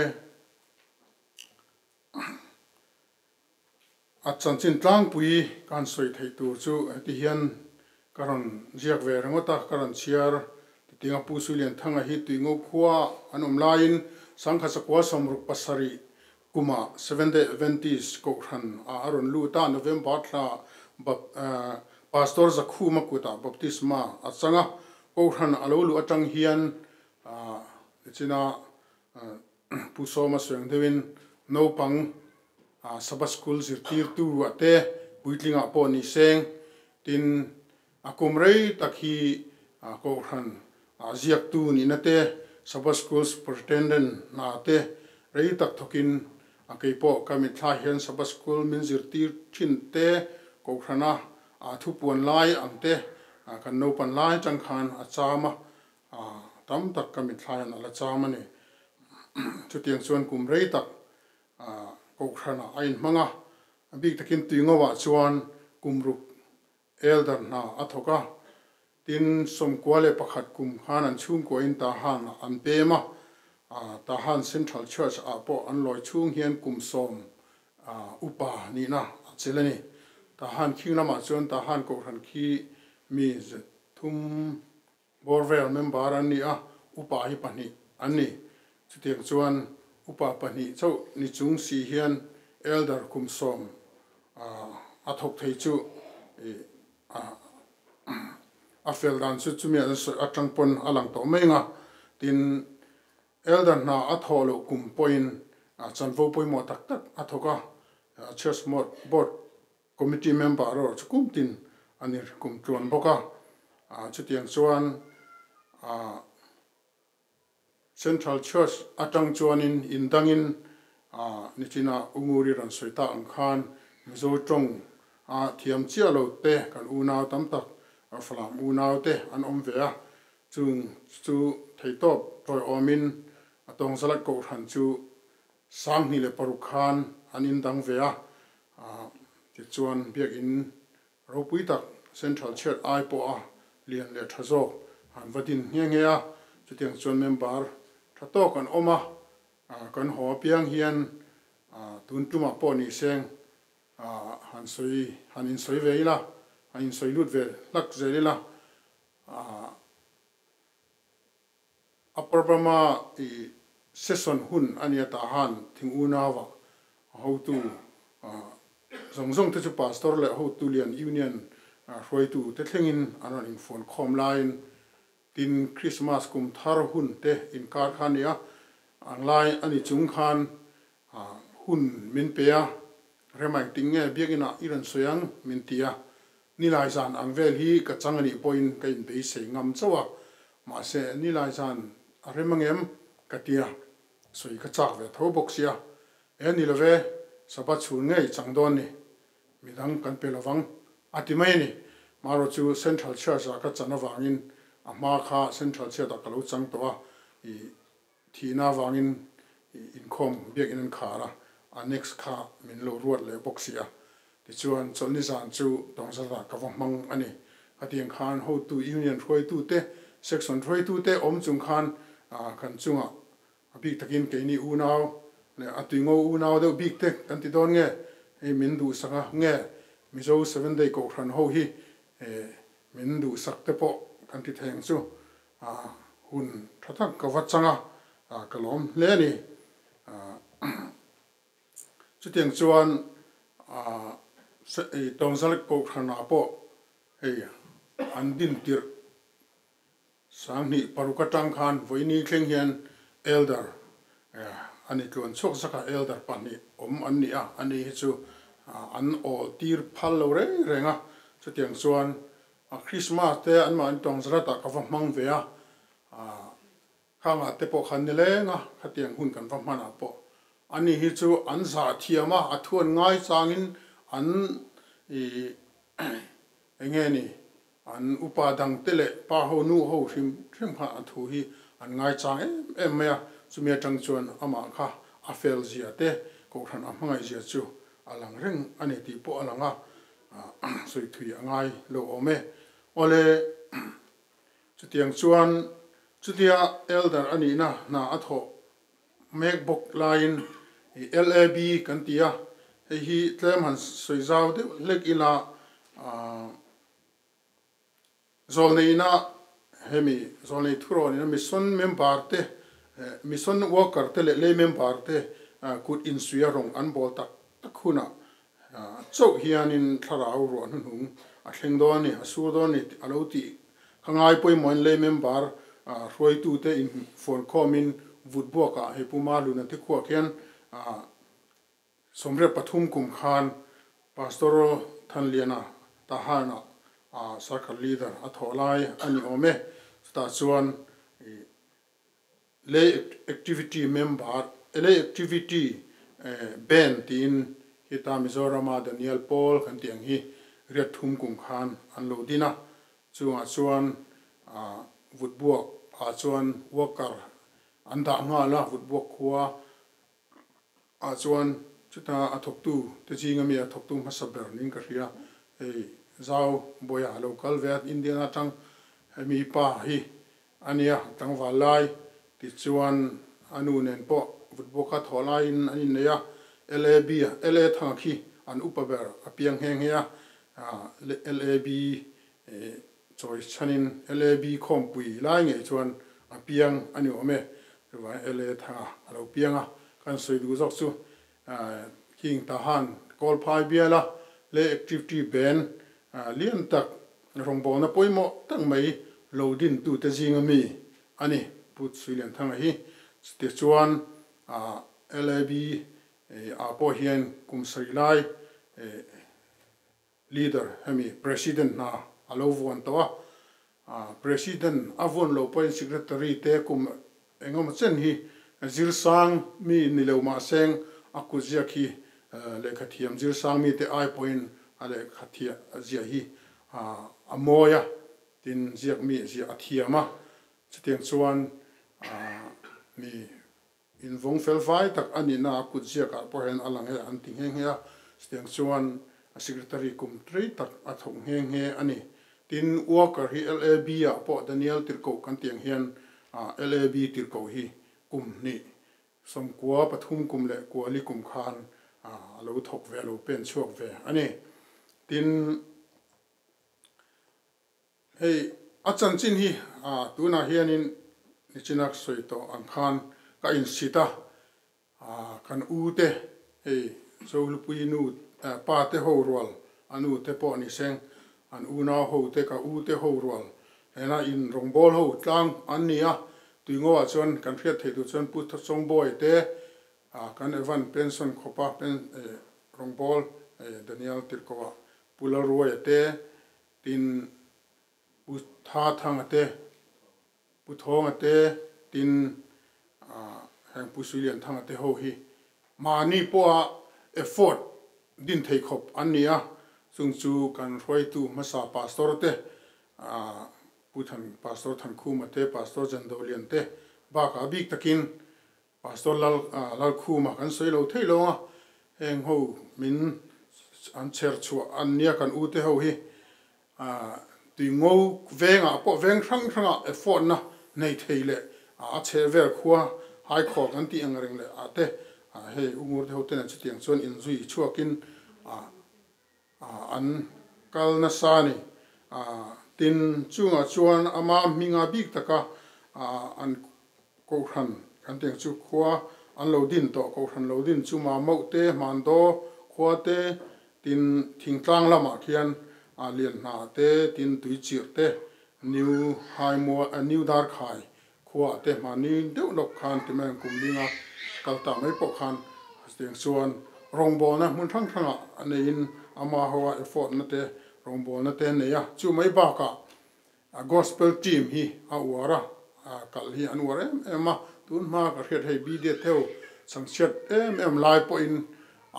A chanchin tlangpui ka han sawi theih tur chu heti hian ka rawn ziak ve ringawt a, ka rawn chhiar titinga Pu Suilianthanga hi Tuingo khua an awm laiin Sangkhat Sakua 67 kumah Seventh Day Adventist Kohhran ah a rawn lut a, November thla Pastor Zakhuma kutah baptisma a chang a, Kohhran a lo luh atang hian nichina Pu Sawma sawi ang deuhin naupang Sabbath School zirtirtu a te puitlingah pawh ni seng tin a kum rei tak hi Kohhran ziaktu nihna te Sabbath School Superintendent hna te rei tak thawkin a keipawh ka mitthla hian Sabbath School min zirtir thin te Kohhrana thupuan lai ang te kan naupan lai atang khan a cham a Tam tak ka mithlaiin a la cham a ni. Chutiang chuan kum rei tak Kohhranah a inhmang a, a bik takin Tuingoah chuan kum ruk elder hna a thawk a. Tin, 11 kum khan an chhungkuain Tahan-ah an pem a, Tahan Central Church-ah pawh an lawi chhung hian kum 10 upa nihna a chelh a ni. Tahan khing lamah chuan Tahan Kohhran khi mi thum Bawr vel member an ni a, upa hi pahnih an ni. Chutiang chuan upa pahnih chauh ni chung si hian elder kum 10 a thawk thei chu a fel dan chu chumi an sawi atang pawn a lang tawh mai ang a. Tin, elder hna a thawh loh kum pawhin chanvo pawimawh tak tak a thawk a, church board Committee member erawh chu kum tin a ni kum tluan bawk a, chutiang chuan Central Church atang chuanin in dangin nichina Unguri rawn sawi ta ang khan Mizo tawng a thiam chiah lo te kan unau tam tak Falam unau te an awm ve a, chung chu theitawp tawiawmin a tawngzalat kohhran chu 2006 khan an indang ve a, tichuan biakin ropui tak Central Church ai pawha lian leh tha zawk an va din nghe nghe a, chutiang chuan member tha tawk an awm a, kan haw apiang hian tun tumah pawh ni seng han sawi han insawi ve ila, han insawi lut ve hlak zel ila. Upper Burma i session hun a nia tah han thing unau a hotu zawng zawng te chu pastor leh hotu lian union hruaitu te thlengin an rawn infuan khawm laiin tin Christmas kum thar hun te inkar kha a nia ang lai a ni chung khan hun min pe a, rem engtin nge biakinah i rawn sawi ang min ti a, Nilai zan ang vel hi ka chang a nih pawhin ka inbeisei ngam chauh a, mahse nilai zan a rem angem ka tia, sawi ka chak ve tho bawk sia. E ni love, Sabbath chhun ngei chang dawn ni, midang kan pe lovang a ti mai a ni. Marawh chu Central Church ah ka chan avangin a hma kha Central Church ah ka lo chang tawh a, i thihna avangin inkhawm biakin an khar a, a next kha min lo ruat leh bawk si a. Tichuan, chawlhni zan chu Tawngzatah ka va hmang a ni. Khatiang khan hotu union hruaitute, section hruaitute awm chung khan kan chungah a bik takin keini unau leh a tuingo unau deuh bik te kan ti dawn nge, hei min duhsak a nge, Mizo Seven Day Kohhran ho hi min duhsak te pawh kan ti thei ang chu. Hun tha tak ka va chang a, ka lawm hle a ni. Chutiang chuan Tawngzalek Kohhranah pawh hei an din tirh 2006 atang khan vawiini thleng hian Elder a ni tluan chhuak zaka Elder pahnih awm an ni a, ani hi chu an awl tir phal lo reng reng a, chutiang chuan Christmas te anmahni tawng zaratah ka va hmang ve a, Khangah te pawh khan ni leng a, khatiang hun kan va hmanah pawh ani hi chu an zah thiam a, a thuan ngai changin an i enge ni an upa dang te leh pa ho nu ho hrim hrim khan a thu hi an ngai chang em em mai a, chumi atang chuan amah kha a fel zia te kohhran a hmangaih zia chu a lang reng a ni tih pawh a lang a, sawi thui a ngai lo awm e. Awle. Chutiang chuan chutia Elder a nihna hna a thawh mek bawk laiin LAB kan ti a, hei hi tlem han sawi zau deuh hlek ila zawlneihna hemi zawlnei thurawn ina mission member te mission worker te leh lay member te kut insuia rawng an bawl tak tak hunah Chauh hianin thlarau ruah hnuhnung a thleng dawn a ni, a sur dawn a ni a lo tih kha ngai pawimawhin lei member hruaitute infuankhawmin vut buakah hei Pu Maluna te khuah khian 13 kum khan Pastor Thanliana Tahanah Circle Leader a thawh lai a ni awm e. Chutah chuan Lei Activity Member, Lei Activity Band tiin heta Mizorama Daniel Paul kan tih ang hi riat thum kum khan an lo din a, chungah chuan vutbuak ah chuan worker an dah nghal a, vutbuak khua ah chuan chuta a thawktu te zinga mi a thawktu hmasa ber niin ka hria, hei Zau Bawia a lo kal ve a, Indiana atang hemi pa hi A nia, tlangval lai ti chuan a nu nen pawh vutbuaka thawh laiin an innei a, LAB, LA Thanga khi an upa ber a piang nghe nghe a, LAB chawi chhanin LAB khawmpui lai ngei chuan a piang a ni awm e, chuvangin LA Thanga a lo piang a, kan sawi duh zawk chu King Tahan Kawlphai biala leh Activity Band lian tak rawngbawlna pawimawh tak mai lo dintute zinga mi a ni. Pu Suilianthanga hi tichuan LAB ah pawh hian kum sarih lai leader hemi President hna a lo vuan tawh a, President a vuan loh pawhin Secretary te kum engemaw chen hi zirsang mi ni lo mahseng a kutziak hi lehkhathiam zirsang mite ai pawhin a lehkhathiah ziah hi a mawi a, tin ziak mi ziah a thiam a, chutiang chuan mi Invawng fel fai tak a nihna a kut ziakah pawh hian a lang e an ti nghe nghe a, chutiang chuan a secretary kum rei tak a thawk nghe nghe a ni. Tin, Walker hi LAB ah pawh Daniel Tirhkoh kan tih ang hian LAB Tirhkoh hi kum hnih, sawmkua pathum kum leh kuali kum khan a lo thawk ve, a lo pen chhuak ve a ni. Tin, Hei a chanchin hi tunah hianin nichina ka sawi tawh ang khan ka insit a, kan u te hei Zohlupui nu pa te ho rual a nu te pawh ni seng an unau ho te ka u te ho rual hena in rawngbâwl ho tlang an ni a, tuingo-ah chuan kan hriat theih tur chuan Pu Thawchawngbawi te kan Evan pension khawpa rawngbâwl Daniel Tirhkoh-ah Pu Lalruaia te Tin, Pu Tha Thanga te, Pu Thawnga te, tin heng Pu Suilian Thanga te ho hi mahni pawha effort din thei khawp an ni a, chung chu kan hruaitu hmasa Pastor te, Pu Than, Pastor Thankhuma te, Pastor Jandolian te bakah bik takin Pastor Lal Lalkhuma kan sawi lo thei lo a, heng ho min an chher chhuah an nia kan ute ho hi tui ngo vengah pawh veng hrang hrangah effort na nei thei leh a chhe vel khua hai khaw kan tih ang reng leh ah te hei ungur te ho ten chutiang chuan inzui chhuakin an kal nasa a ni. Tin, chungah chuan ama hminga bik taka an kohhran kan tih ang chu khua an lo din tawh, kohhran lo din chu Mamauh te, Hmandaw khua te, tin thingtlang lamah khian Lianhna te, tin Tuichirh te, New Haimua, New Darkhai. Khua te mahni deuh lawk khan ti mai ang kum linga kal ta mai pawh khan chutiang chuan rawngbawlna hmun hrang hrangah a neiin ama hoa effort na te rawngbawlna te a nei a, chu mai bakah gospel team hi a uar a, kalh hi an uar em em a, tun hma ka hriat hei BD Theo chhangchhiat em em lai pawhin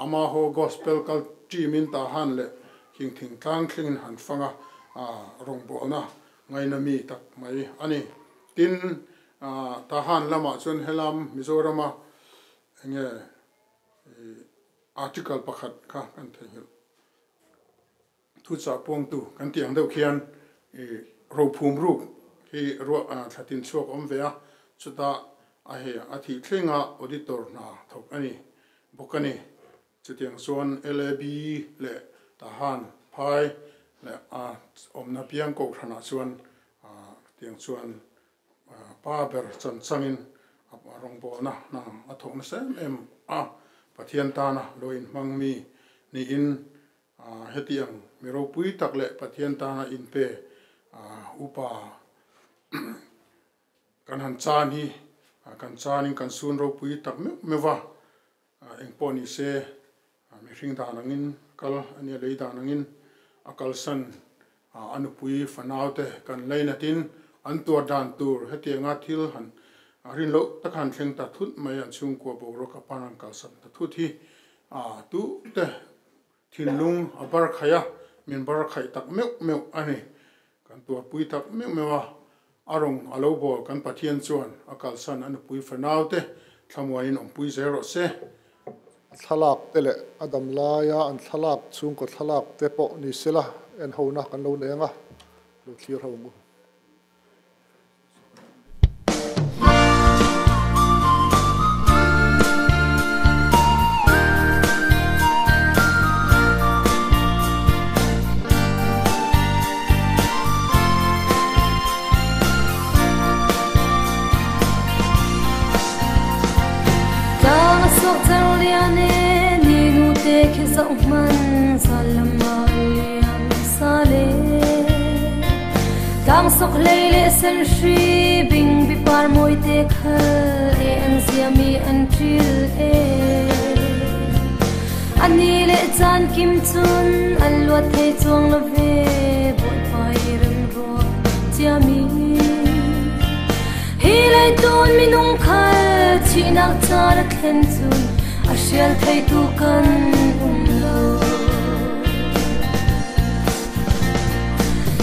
ama ho gospel kal team in tahan leh khing thingtlang thlengin han fang a, rawngbawlna Ngaina mi tak mai a ni. Tin, Tahan lamah chuan helam Mizorama enge article pakhat kha kan theihnghilh. Thuchah puangtu kan tih ang deuh khian rophum ruk hi ruah thlatin chhuak awm ve a, chutah a hei a thih thlenga auditor hna thawk a ni bawk a ni. Chutiang chuan LAB leh Tahan phai leh a awmna piang kohhranah chuan tiang chuan pa ber chan changin a rawngbawlna hna a thawk nasa em em a, Pathian tana lo inhmang mi niin hetiang mi ropui tak leh Pathian tana inpe upa kan han chan hi kan chanin kan sun ropui tak meuh meuh va. Eng pawh ni se, mihring dan angin kal a nia, lei dan angin a kalsan a nupui fanaute kan lainatin an tuar dan tur hetianga thil han rin loh tak han thleng ta thut mai, an chhungkua boruak a pan an kalsan ta thut hi tute thinlung a bar khaih a, min bar khaih tak meuh meuh a ni. Kan tuarpui tak meuh meuh a, a rawng a lo bawl kan Pathian chuan a kalsan a nupui fanaute thlamuanin awmpui zel rawh se. A thlalak te leh a dam laia an thlalak chhungkaw thlalak te pawh ni sela en hona kan lo nei ang a, lo thlir ho ang u. Tlang a sawk cang lian e ni nu te khi zoh hman zan lam ah liam sale Tlang sok hlei le senhri bingbi par mawi te khal e an ziami an ṭil e. A ni le caan kim cun an luat thei cuang lo ve Bawipa i remruat ciami. Hi leitun minung khal thihnak caan a thlen cun a hrial theitu kan um lo.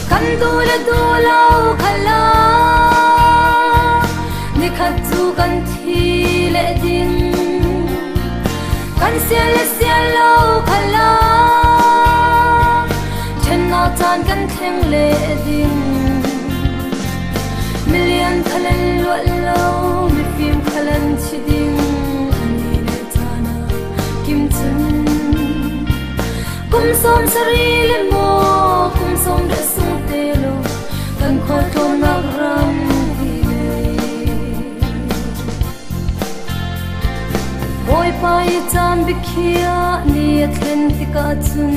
Kan duh le duh lo kha nikhat cu kan thi le ding. Kan sial le sial lo kha ṭhennak caan kan thleng le ding. Milian khalan luat lo, mifim khalan thi ding. Ani le caan ah kim cun. Kum 70 le maw kum sawm le sung te lo kan khualtlawnnak ram hi lei. Bawipa i caan biakhiah ni a thlen tikah cun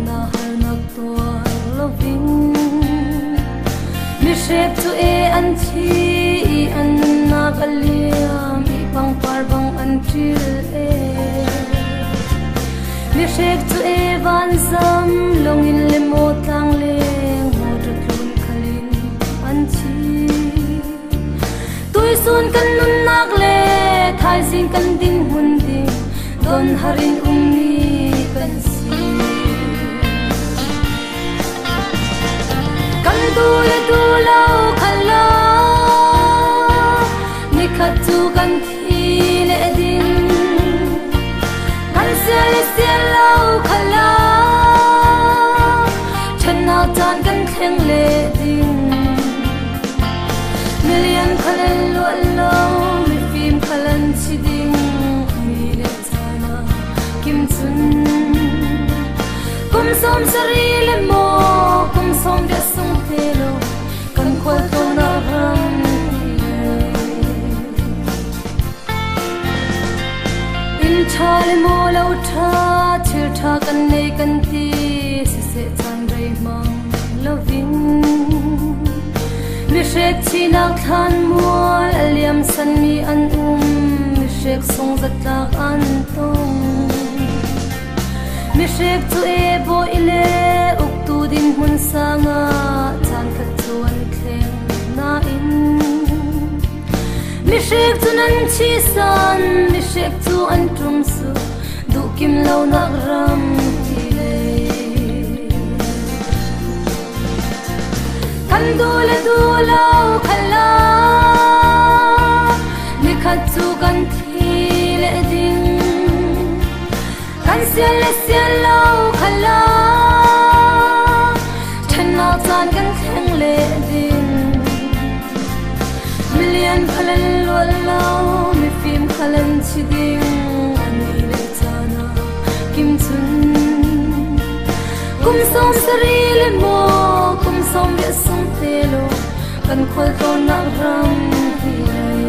na harnak tuar lovin mihrek cu e an thi i an nunnak a liam i pangpar bang an ṭil e. Mihrek cu e vanzam lawngin le maw tlang leng motor tlun khalin an thi. Tuisun kan nunnak le thaizing kan ding hun ding don harin ummi kan si. Kan du le du lo kha lo nikhat cu kan thi le ding. Kan sial le sial lo kha lo ṭhennak caan kan thleng le ding. Milian khalan luat lo mifim khalan thi ding mi le caan ah kim cun. Kum 70 le maw kum sawm le sung te lo kan khualtlawnnak ram Inn ṭha le maw lo ṭha thil ṭha kan nei kan ti siseh caan rei hmang lovin. Mi hrek thinak thlanmual a liam sanmi an um, mi hrek sung zatlak an tong. Mi hrek cu e bawi le uktu dinhmun sang ah caan khat cu an thleng nain mi hrek cu nan thi san, mi hrek cu an ṭum su, duhkim lonak ram ti lei. Kan duh le duh lo khala, nikhat cu kan thi le ding. Kan sial le sial lo khala, ṭhennak caan kan thleng le ding. Milian khalan luat lo, mifim khalan thi ding. Ani le caan ah kim cun. Kum 70 le maw, kum 80 sung te lo, kan khualtlawnnak ram hi lei.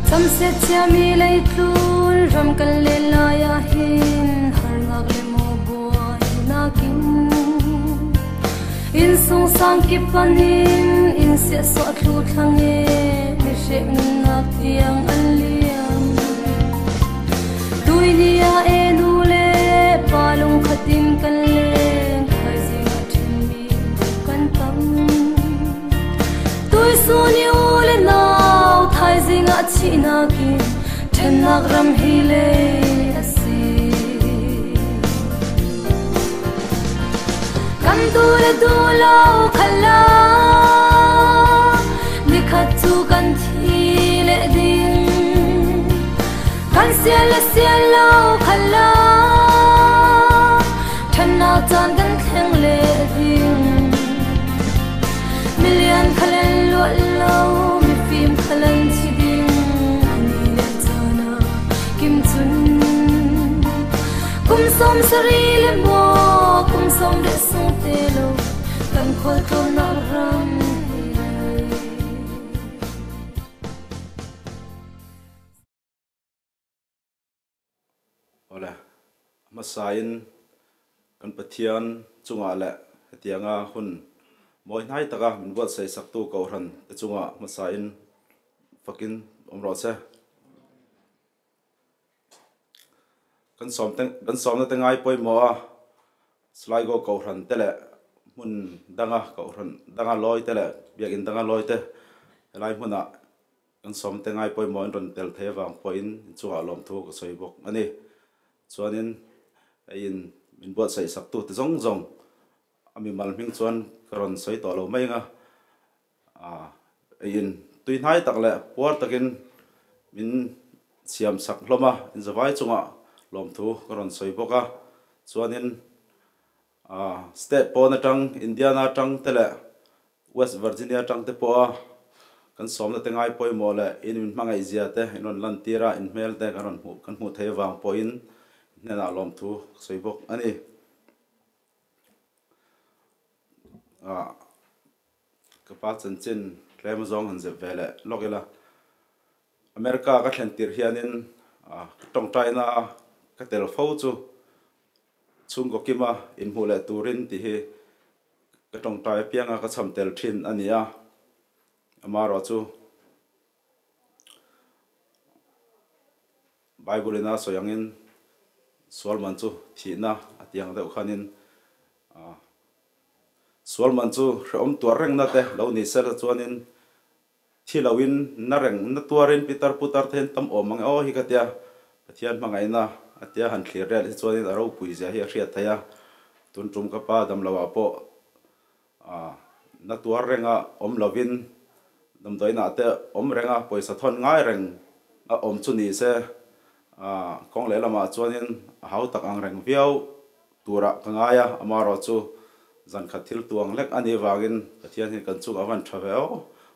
Cam set chiami leitlun ram kan len lai ah hin harnak le maw buai nakin. Inn sung sang kip panin inn sia sawh thlu thlang e, mi hrek nunnak tiang an liam. Tui ni ah e nu le pa lung khatin kan leng, thaizing ah ṭhenmi kan tam. Tui sun i u le nau, thaizing ah thihnak in ṭhennak ram hi lei a si. Kan duh le duh lo khala, nikhat cu kan thi le ding. Kan sial le sial lo khala, ṭhennak caan kan thleng le ding. Milian khalan luat lo, mifim khalan thi ding. Ani le caan ah kim cun. Kum 70 le maw, kum 80 sung te lo, kan khualtlawnnak ram hi lei. Awle, hmasain kan Pathian chungah leh hetianga hun mawi hnai taka min buatsaih saktu Kohhran te chungah hmasain fakin awm rawh se. Kan sawm te kan sawmna te ngai pawimawh a, Sligo Kohhran te leh hmun danga Kohhran danga lawi te leh biakinn danga lawi te helai hmunah kan sawm te ngai pawimawh in rawn tel thei avang pawhin inchungah lawmthu ka sawi bawk a ni. Chuanin hei in min buatsaih saktu te zawng zawng a mimal hming chuan ka rawn sawi tawh lo mai ang a, hei in tui hnai tak leh puar takin min siam sak hlawm a, inzavai chungah lawmthu ka rawn sawi bawk a. Chuanin State pawn atang Indiana atang te leh West Virginia atang te pawha kan sawmna te ngai pawimawh leh in min hmangaih zia te in rawn lantir a, in hmel te kan rawn hmuh kan hmuh theih avang pawhin hnenah lawmthu ka sawi bawk a ni. Ka pa chanchin tlem zawng han zep ve leh lawk ila. America ka thlen tirh hianin ka tawngtaina ka tel fo chu chhungkaw kima inhmuh leh turin tih hi ka tawngtai apianga ka chham tel thin a ni a. Amaherawh chu Bible ina sawi angin sual man chu thihna a ti ang deuh khanin sual man chu hrehawm tuar rengna te lo ni sela chuanin thi loin na reng na tuarin pitar putar te hian tam awm ang e aw hi ka tia Pathian hmangaihna a tia han thlir rel hi chuanin a ropui zia hi a hriat theih a, tun tum ka pa dam loah pawh na tuar renga awm lovin damdawiinah te awm renga pawisa thawn ngai reng a awm chu ni se kawng lehlamah chuanin a hau tak ang reng viau turah ka ngai a, amaherawh chu zan khat thil tuang hlek a nih vangin Pathian hi kan chungah van tha ve aw,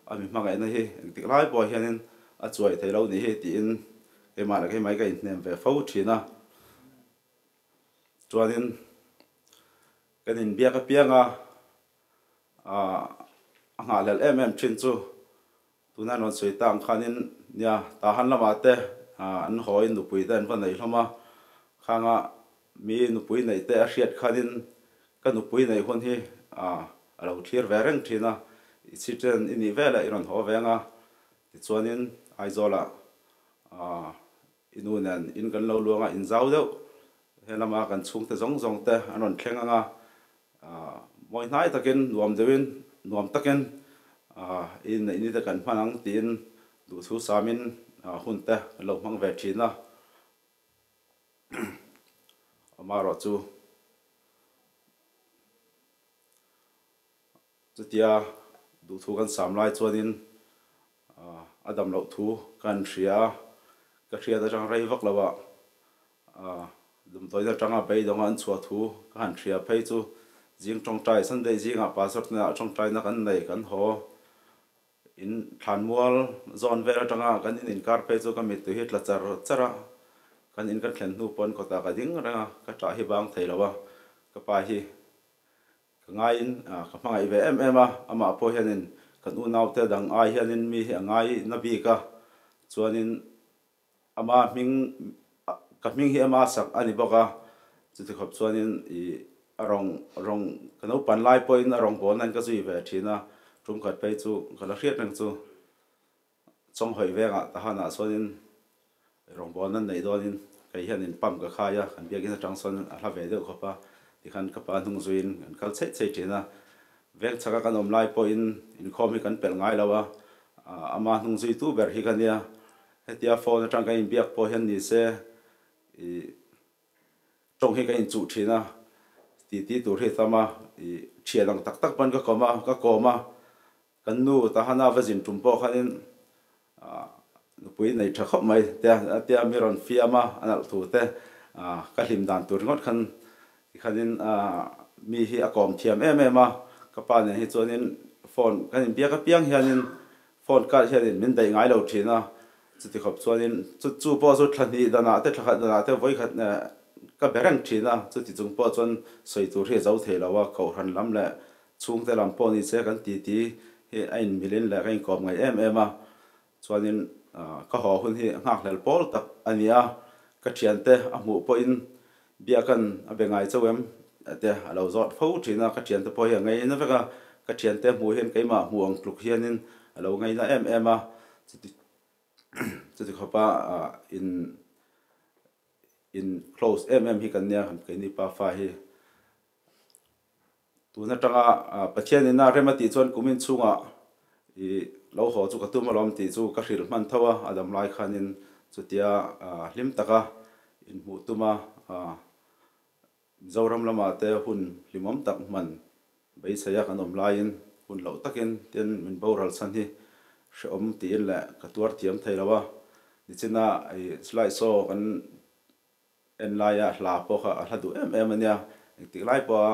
a mi hmangaihna hi engtik lai pawh hianin a chuai thei lo nih hi tiin keimah leh keimah hi ka inhnem ve fo thin a. Chuanin kan inbiak apianga a nghahhlelh em em thin chu tuna an rawn sawi ta ang khanin nia Tahan lamah te an hawiin nupui te an va nei hlawm a, khanga mi nupui neih te a hriat khanin ka nupui neih hun hi a lo thlir ve reng thin a, i citizen i nih veleh i rawn haw ve ang a, tichuanin Aizawlah i nu nen in kan lo luang a, in zau deuh he lama kan chhungte zawng zawng te an rawn thleng ang a, mawi hnai takin nuam deuhin nuam takin i neih ni te kan hman ang tiin duhthu samin hun te kan lo hmang ve thin a. Amaherawh chu chutia duhthu kan sam lai chuanin a dam loh thu ka han hria a, ka hriat atang rei vak lo ah dumtawina atanga beidawng a an chhuah thu ka han hria phei chu zing tawngtai Sunday zingah pastor te ah tawngtaina kan nei kan haw. In thlanmual zawn vel atanga kan in inkar phei chu ka mittui hi tla char char a, kan in kan thlen hnu pawn kawtah ka ding reng a, ka ṭah hi bang thei lo a, ka pa hi ka ngaiin ka hmangaih ve em em a, amah pawh hianin kan unaute dang ai hianin mi hi a ngai na bik a, chuanin ama hming ka hming hi ama sak a ni bawk a, chuti khawp chuanin ih a rawng rawng ka naupan lai pawhin a rawng bawl nan ka zui ve thin a, tum khat phei chu ka la hriat reng chu Chawnghawi vengah Tahanah chuanin rawng bawl nan neih dawnin kei hianin pump ka khai a, kan biakinn atang sawn a hla ve deuh khawp a, tikhan ka pa hnung zuiin kan kal chheih chheih thin a, veng chhaka kan awm lai pawhin inkhawm hi kan pelh ngai lo a, ama hnung zuitu ber hi ka nia. Hetia phone atang kan inbiak pawh hian ni se ih tawng hi kan inchuh thin a, titi tur hi a tam a, ih thian ang tak tak pawn ka kawm a, ka kawm a, kan nu Tahana va zin tum pawh khanin ah nupui nei tha khawp mai te a tia mi rawn fiam a, a nalh thu te ah ka hlim dan tur ringawt khan tikhanin ah mi hi a kawm thiam em em a, ka pa nen hi chuanin phone kan inbiak apiang hianin Phone card hianin min daih ngai lo thin a, chuti khawp chuanin chu chu pawh chu thla hnih danah te thla khat danah te vawi khat ka be reng thin a, chuti chung pawh chuan sawi tur hi a zo thei lo a, kohhran lam leh chhungte lam pawh ni se kan titi hi a inmilin leh ka inkawp ngaih em em a, chuanin ka haw hun hi nghakhlel pawl tak a ni a, ka thiante a hmuh pawhin Biakan a be ngai chauh em? te a lo zawt fo thin a, ka thiante pawh hi a ngaina vek a, ka thiante hmuh hian keimah hmuh ang tluk hianin a lo ngaina em em a, chuti chuti khawpa in in close em em hi kan nia keini pa fa hi. Tun atanga Pathian ina rem a tih chuan kumin chhungah i lo haw chu ka tum alawm tih chu ka hrilh hman tho a, a dam lai khanin chutia hlim taka inhmuh tuma Mizoram lamah te hun hlimawm tak hman beiseia kan awm laiin hun loh takin tin min boral chhan hi hrehawm tiin leh ka tuar thiam thei lo a, nichina i slide show kan En laia hla pawh kha a hla duh em em a nia, engtik lai pawha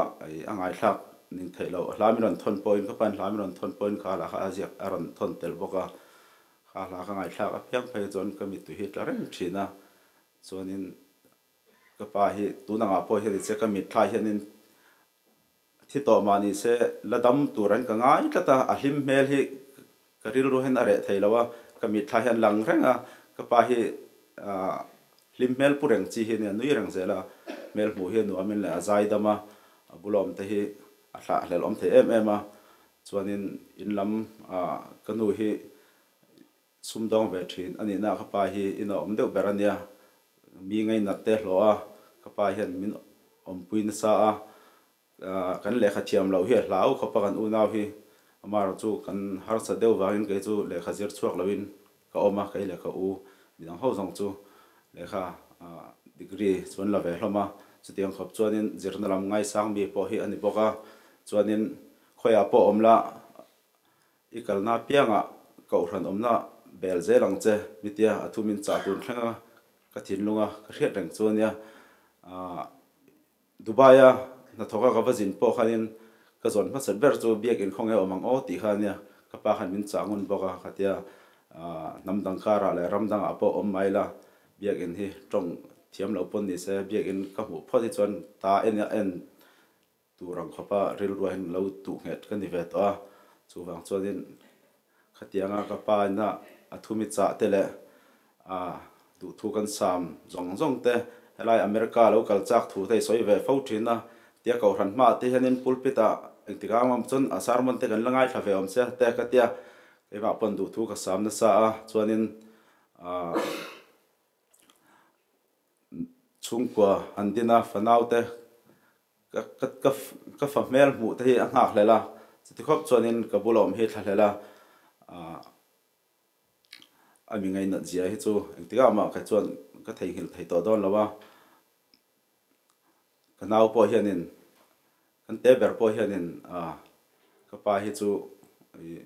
a ngaithlak ning theih loh. Hla min rawn thawn pawhin, ka pain hla min rawn thawn pawhin kha hla kha a ziak a rawn thawn tel bawk a, kha hla ka ngaithlak apiang phei chuan ka mittui hi tla reng thin a, chuanin ka pa hi tun angah pawh hian che ka mitthla hianin thi tawh mah ni se la dam tur an ka ngai tlat a, a hlim hmel hi ka rilru hian a reh thei lo a, ka mitthla hian lang reng a, ka pa hi hlim hmel pu reng chi hi a nia, nui reng zel a, hmel hmuh hi a nuamin leh a zai dam a, a bulawm te hi a thlah hlelh awm thei em em a, chuanin in lam ka nu hi sumdawng ve thin a nihna ka pa hi in a awm deuh ber a nia, mi ngainat te hlawh a, ka pa hian min awmpui nasa a, kan lehkha thiam loh hi a hlau khawp a kan unau hi amaherawh chu kan harsa deuh vangin kei chu lehkha zir chhuak loin ka awm a, kei lehkha u midang ho zawng chu lehkha degree chu an la ve hlawm a, chutiang khawp chuanin zirna lam ngaisang mi pawh hi a ni bawk a, chuanin khawiah pawh awm la I kalna apiangah kohhran awmna bel zel ang che, mitia a thu min chah tun thleng a, ka thinlung a, ka hriat reng chu ania. Dubai a hnathawk a ka va zin pawh khanin ka zawn hmasa ber chu biakin khawnge awm ang aw tih kha ania, ka pa khan min chah ngun bawk a, khatia hnam dang karah leh ram dangah pawh awm mai la, biakin hi tawng thiam loh pawn ni se, biakin ka hmuh phawt hi chuan ta en a en Tur ang khawpa rilru hian lo tuh nghet ka ni ve tawh a, chuvang chuanin khatianga ka pa ina a thumi chah te leh a duhthu kan sam zawng zawng te helai America lo kal chak thu te i sawi ve fo thin a, tia kohhran hmaah te hianin pulpit ah Engtik ah ngam chuan a sermon te kan la ngaithla ve awm sia te ka tia keimah pawn duhthu ka sam nasa a chuanin ah chhungkua han din a fanau te ka ka ka ka fa hmel hmuh te hi a nghak hlel a chuti khawp chuanin ka bula awm hi thla hlel a ah a mi ngainat zia hi chu engtikah mah kha chuan ka theihnghilh thei tawh dawn lo a ka nau pawh hianin kan te ber pawh hianin ah ka pa hi chu ih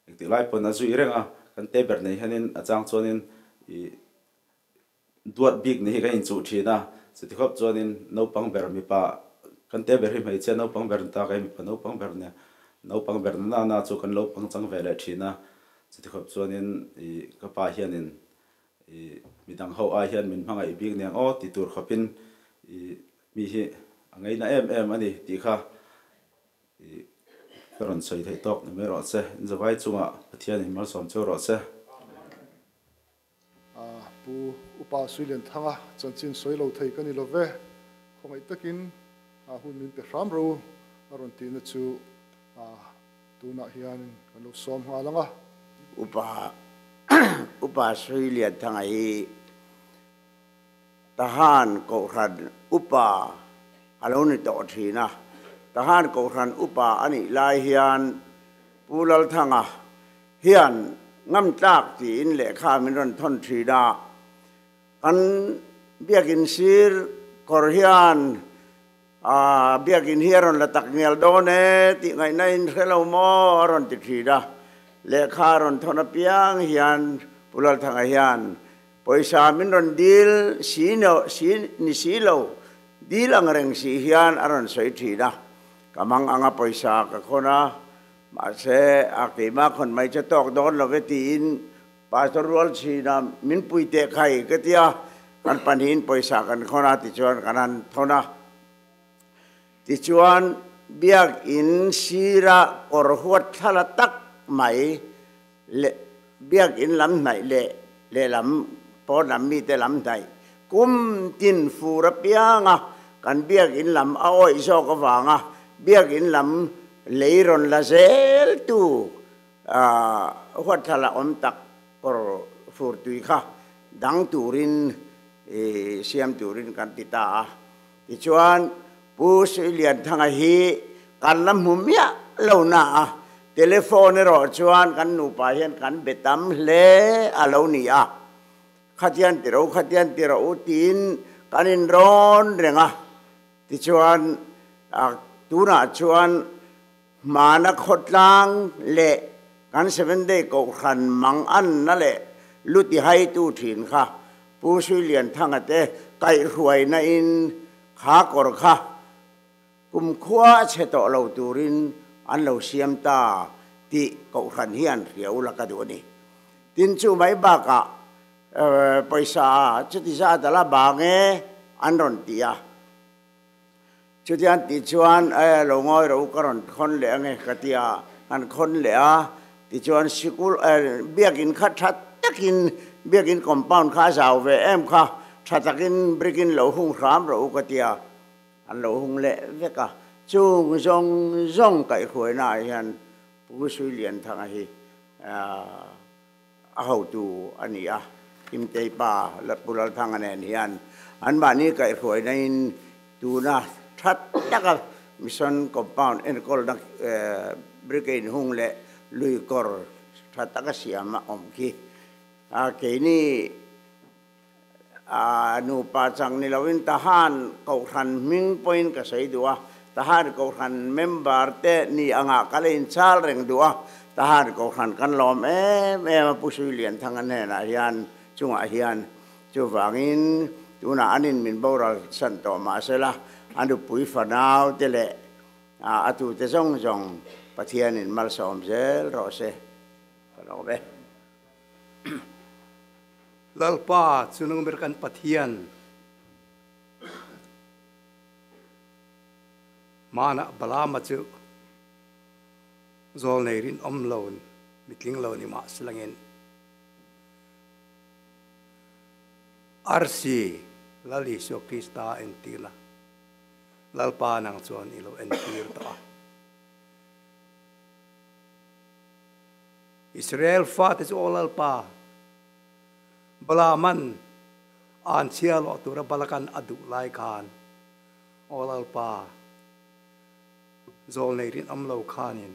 engtik lai pawn a zui reng a kan te ber nei hianin a chang chuanin ih duat bik ni hi kan inchuh thin a chuti khawp chuanin naupang ber mipa kan te ber hi hmeichhia naupang ber ni ta ka mipa naupang ber nia naupang ber na na chu kan lo pangchang ve leh thin a chuti khawp chuanin ih ka pa hianin Ih, midang ho ai hian min hmangaih bik niang aw ti tur khawpin ih mi hi a ngaina em em a ni tih kha ih ka rawn sawi theih tawk ni mai rawh se. Inzavai chungah Pathian in malsawm cheu rawh se. Pu Upa Suilianthanga chanchin sawi lo thei ka ni lo ve, khawngaih takin hun min pe hram ro a rawn tihna chu Tunah hian kan lo sawm nghal ang a. Upa Upa Suilianthanga hi Tahan Kohhran Upa a lo ni tawh thin a. Tahan Kohhran Upa a nih lai hian Pu Lalthanga hian ngamtlak tiin lehkha min rawn thawn thin a. Kan biakin sir kawr hian A biakin hi a rawn la tak ngial dawn e tih ngaihna in hre lo maw a rawn ti thin a. Lehkha a rawn thawn apiang hian Pu Lalthanga hian pawisa min rawn dil si si ni si lo, dil ang reng si hian a rawn sawi thin a. Ka mang anga pawisa ka khawn a, mahse a keimah khawn mai che tawk dawn lo ve tiin Pastor rual chhina min pui teh khai ka ti a, kan pahnihin pawisa kan khawn a tichuan kan han thawn a. Tichuan Biakinn sira kawr huat thlala tak mai leh Biakinn lam hnaih leh lehlam pawn lam mite lam hnaih kum tin fur apianga kan Biakinn lam a awih zawk avanga Biakinn lam lei rawn la zel tu Huatthla awm tak kawr fur tui kha dang turin siam turin kan ti ta a. Tichuan Pu Suilianthanga hi kan la hmu miah lo na a, telephone erawh chuan kan nupa hian kan be tam hle a lo ni a. Khatian ti ro, khatian ti ro tiin kan inrawn reng a. Tichuan tunah chuan Hmana khawtlang leh kan Seven Day Kohhran mang anna leh lu tihaitu thin kha Pu Suilianthanga te kaihhruaina in kha kawr kha kumkhua a chhe tawh lo turin an lo siam ta tih Kohhran hian hria ula ka duh a ni. Tin chu mai bakah pawisa chuti zat ala bang e an rawn ti a. Chutiang tih chuan e lo ngawi ro ka rawn khawn leh ange ka ti a, han khawn leh a, tichuan sikul e biakin kha tha takin biakin compound kha a zau ve em kha tha takin brick in lo hung hram rawh u ka ti a, an lo hung leh vek a, chung zawng zawng kaihhruaina ah hian Pu Suilianthanga hi a hotu a ni a, Kimtei pa Pu Lalthanga nen hian anmahni kaihhruaina in tuna tha taka Mission Compound enkawlna brigade hung leh lui kawr tha taka siam a awm khi. Keini nupa chang ni loin Tahan Kohhran hming pawhin ka sawi duh a, Tahan Kohhran member te ni angah ka la inchal reng duh a, Tahan Kohhran kan lawm em em a Pu Suilianthanga hnenah hian chungah hian chuvangin tunah an in min boral san tawh mahsela a nupui fanau te leh a tute zawng zawng Pathianin malsawm zel rawh se ka lawm e. Lalpa chu nung ber kan Pathian hmanah Balaama chu zawl nei rinawm lo mitling lo ni mah silangin Arsi Lal Isua Krista entirna Lalpa nang chuan i lo entir tawh a. Israel fate chu aw Lalpa Balaaman an chhia lawh tura Balakan a duh lai khan aw Lalpa zawlnei rinawm lo khanin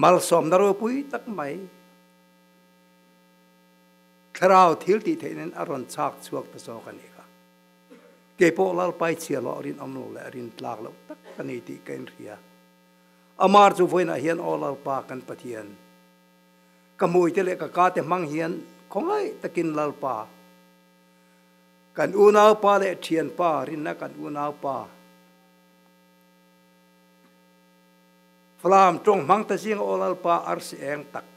malsawmna ropui tak mai thlarau thil tih theihna in a rawn chhak chhuak ta zawk a nih kha. Keipawh Lalpai chhia lawh rinawm lo leh rintlak loh tak ka ni tih ka inhria. Amar chu vawiinah hian aw Lalpa kan Pathian, ka hmuite leh ka kate hmang hian khawngaih takin Lalpa, kan unaupa leh thianpa rinna kan unaupa Falam tawng hmang ta zinga aw Lalpa arsi eng tak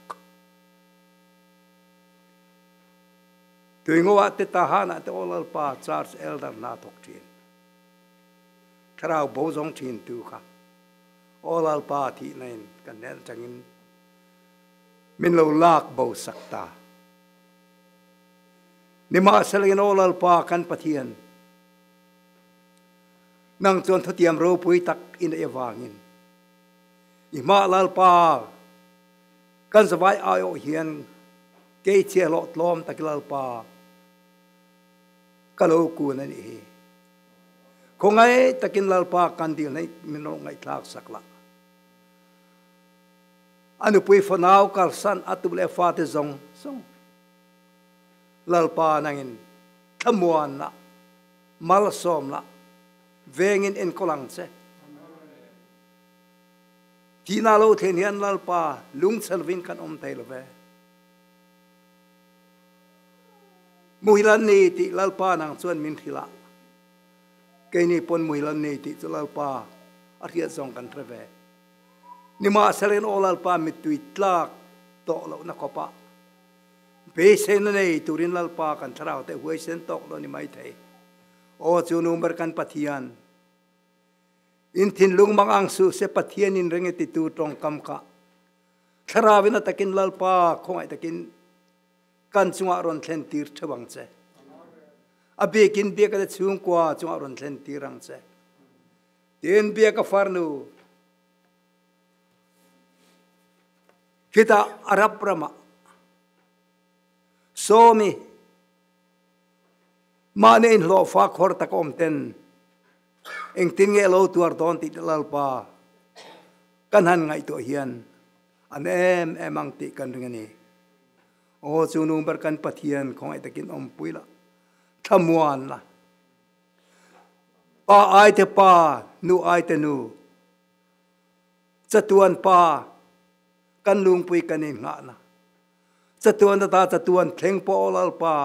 Tuingoah te Tahanah te aw Lalpa Church Elder hna thawk thin. Thlarau bo zawng thin tu kha aw Lalpa thihna in kan hnen atangin min lo lak bo sak ta. Nimahsela in aw Lalpa kan Pathian, nang chuan thutiam ropui tak i neih avangin i hmah Lalpa kan zavai aiawh hian kei chhiahhlawh tlawm tak i Lalpa ka lo kun a nih hi. Khawngaih takin Lalpa kan dil hnaih min rawn ngaihthlak sak lah. A nupui fanau kalsan a tu leh fate zawng zawng Lalpa nangin thlamuan lah, malsawm lah, vengin enkawl ang che. Thihna lo thlen hian Lalpa lungchhe lovin kan awm thei lo ve. Muhil an ni tih Lalpa nang chuan min hrilh a, keini pawn muhil an ni tih chu Lalpa a hriat zawng kan hre ve. Nimahselain aw Lalpa mittui tlak tawh lohna khawpah beiseina nei turin Lalpa kan thlarau te huaisen tawk lo ni maithei. Aw chu nu ber kan Pathian, in thinlung mang ang suh se Pathian in ring e titu tawngkam kha thlarau in a takin Lalpa khawngaih takin kan chungah rawn thlen tir theuh ang che. A bikin biaka te chhungkua chungah rawn thlen tir ang che. Tin biaka farnu khitah Arab ramah sawmi mahni inhlawhfa khawr tak awm ten engtin nge lo tuar dawn tih te Lalpa kan han ngaihtuah hian an em em ang tih kan ring a ni. Aw chu nu ber kan Pathian khawngaih takin awmpui la, thlamuan la. Pa ai te pa, nu ai te nu, chatuan pa kan lungpui kan inngahna, chatuan ata chatuan thleng pawh aw Lalpa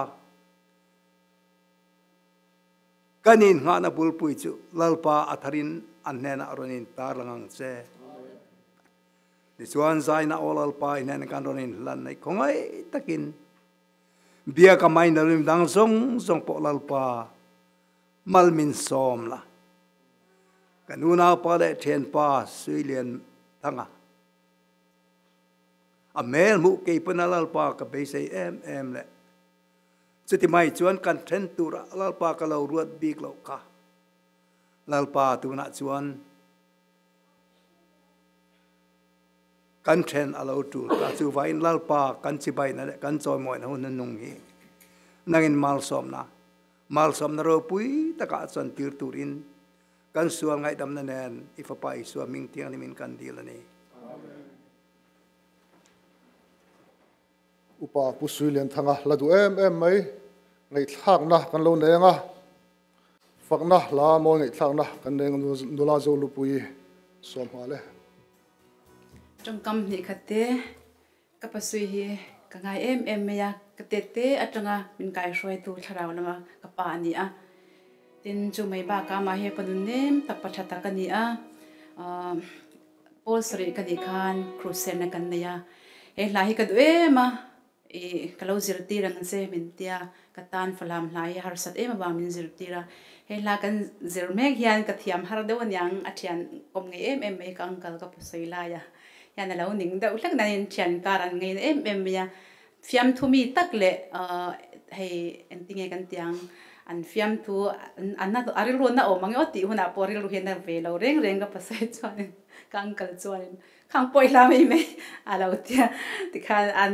kan inngahna bulpui chu Lalpa a tharin an hnenah rawn intarlang ang che. Tichuan zaina aw Lalpa i hnenah kan rawn inhlan nei khawngaih takin bia ka mai na rim dang zawng zawng pawh Lalpa mal min sawm la. Kan unaupa leh thianpa Suilian Thanga a hmel hmuh kei pawn a Lalpa ka beisei em em leh chuti mai chuan kan then turah Lalpa ka lo ruat bik loh kha Lalpa tunah chuan Kan then a lo tul ta chu vain Lalpa kan chibaina leh kan chawimawina hun nung hi nangin malsawmna malsawmna ropui takah chuan tir turin kan sual ngaihdamna nen i Fapa Isua hming thianghlimin kan dil a ni. Upa Pu Suilianthanga la duh em em mai ngaihthlakna kan lo nei ang a. Fakna hla mawi ngaihthlakna kan nei nula zo lupui sawm nghal e. Tawngkam hnih khat te ka pasui hi ka ngai em em mai a, ka tet te atanga min kaihruaitu thlarau lama ka pa a ni a. Tin, chu mai bakah amah hi ka nun nem tak pa tha tak a ni a. Paul sarih ka nih khan crusade na kan nei a, he hla hi ka duh em a. I ka lo zirtir ang che min tia, ka tan falam hla hi harsat em avang min zirtir a, he hla kan zir mek hian ka thiam har deuh aniang a thian awm ngei em em mai ka uncle ka pu sawi lai a hian a lo ning deuh hlek nain thian kar an ngei em em mai a, fiamthu mi tak leh hei engtinge kan tiang An fiamthu an na a rilru na awm ang e aw tih hunah pawh rilru hian a ve lo reng reng ka pasal chuanin ka uncle chuanin khang pawh i hla mai mai a lo tia tikhan an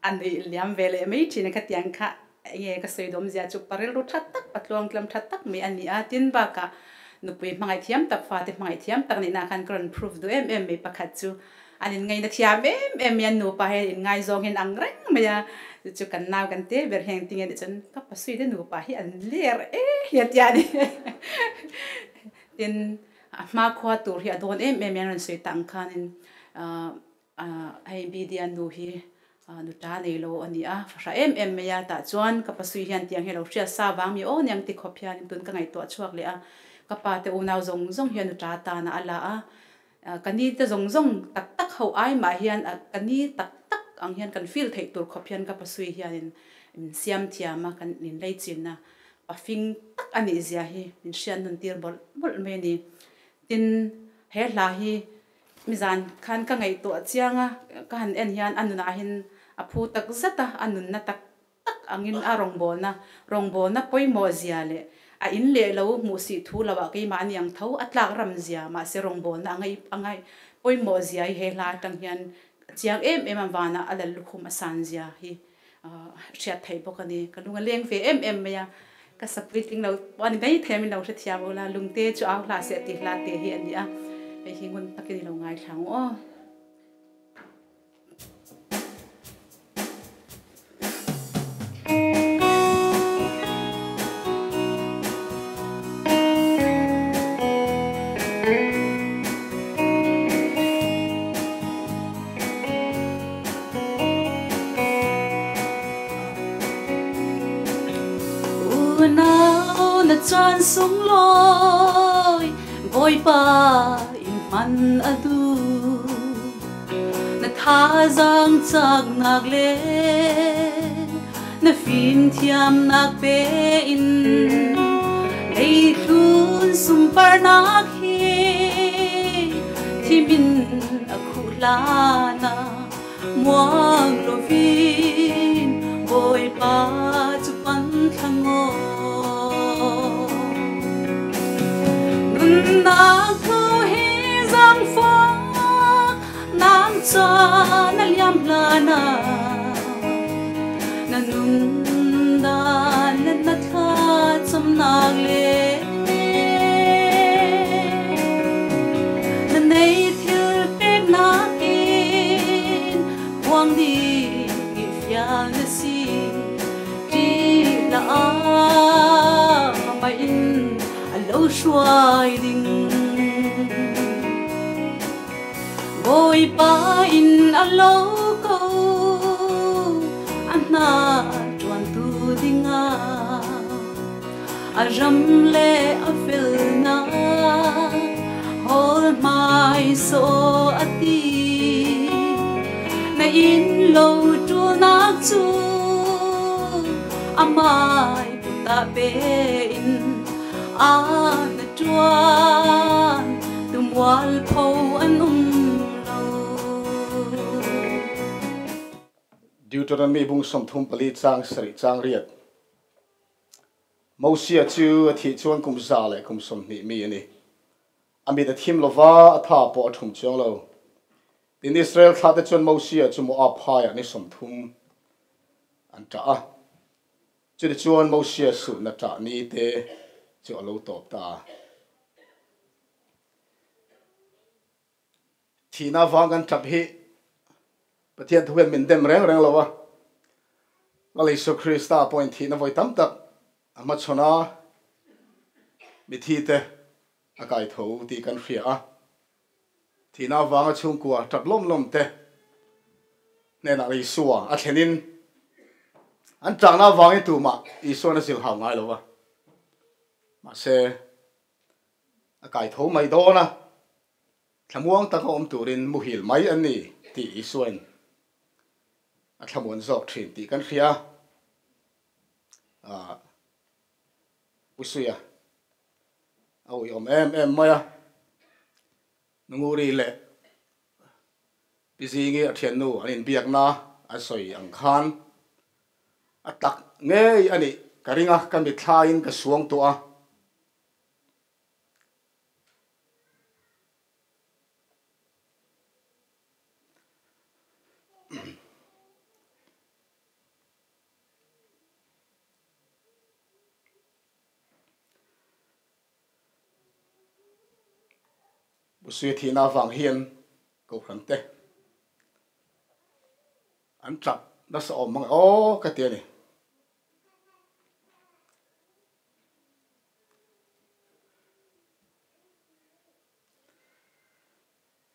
a nuih liam ve leh mai thin a khatiang kha enge ka sawi dawm zia chu pa rilru tha tak pa tluangtlam tha tak mai a ni a tin bakah nupui hmangaih thiam tak fate hmangaih thiam tak nihna khan ka rawn prove duh em em mai pakhat chu An inngaihna thiam em em mai a, nupa hian inngaizawng hian ang reng mai a, chu chu kan nau kan te ber hian engtin nge tih chuan ka pasui te nupa hi an ler e hi a tia a ni. Tin, a hmakhua tur hi a dawn em em mai a, an rawn sawi tak ang khanin hei Bidia nu hi nuta nei lo a ni a, fahra em em mai a, tah chuan ka pasui hian tiang hi a lo hriat sa vang mi aw niang ti khawp hian tun ka ngaihtuah chhuak leh a, ka pa te unau zawng zawng hian nuta tana a la a, Ka ni te zawng zawng tak tak ho ai mah hian ka ni tak tak ang hian kan feel theih tur khawp hian ka pasui hianin min siam thiam a, kan inlei chin a, pafing tak a nih zia hi min hriat nun tir mawlh mawlh mai a ni. Tin, he hla hi mizan khan ka ngaihtuah chiang a, ka han en hian a nunah hian a phu tak zet a, a nunna tak tak angin a rawngbawlna, rawngbawlna pawimawh zia leh a in leh lo hmuh sih thu lo ah keimah ani ang tho a tlak ram zia mahse rawngbawlna a ngaih a ngaih pawimawh zia hi he hla atang hian chiang em em a vanah a lal lukhum a san zia hi hriat theih bawk a ni. Ka lung a leng ve em em mai a, ka sapui tling lo pawh a ni mai thei a min lo hrethiam ula lungte chu au hlah seh tih hla te hi a ni a, hei hi ngun takin i lo ngaithla ang aw. Unau na chuan sunglawi Bawipa in hman a duh. Na thazaang caknak le na fimthiamnak pe in leithlun sunparnak hi thimin a khuh hlanah muang lovin Bawipa cu pan thlangaw. Nunnak thu hi zaangfak nang ca na liam hlan ah na nun dan le na thlacamnak le na nei thil peknak in phuang ding i fial na si. Ṭih la amah in a lo hruai ding. Bawipa in a lo ko, a hna ṭuantu dingah a ram le a felnak hawl hmai sawh a ti. Na inn lo ṭulnak cu amai kut ah pe in a na ṭuan tu mualpho an um lo. Deuteronomy bung 34 caang 7 caang 8 Mosia cu a thih chuan kum 120 mi a ni. A mit a thim lova a tha pawh a ṭhum chiang lo. Tin Israel thlahte chuan Mosia cu Moab phai ah ni 30 an ṭah a. Cuticun Mosia suhna ṭah ni te cu a lo tawp ta. Thihnak vang kan ṭap hi Pathian thu hian min dem reng reng lo a. Lal Jesuh Krista pawhin thihna vawi tam tak a hmachhawn a, mithi te a kai tho tih kan hria a. Thihna avanga chhungkua ṭap lawm lawm te hnenah Isua a thlenin an ṭahna avangin tumah Isuan a zilhau ngai lo va. Mahse, a kai tho mai dawn a, thlamuang taka awm turin muhil mai an ni tih Isuain a thlamuan zawk ṭhin tih kan hria a. Pu Suia a uiawm em em mai a, Nunguri leh Pi Zingi a thiannu an inbiakna a sawi ang khan a tak ngei a nih ka ring a, ka mithlain ka suang tawh a. Busui thihna avang hian Kohhran te an tap nasa awm mang e aw ka ti a ni.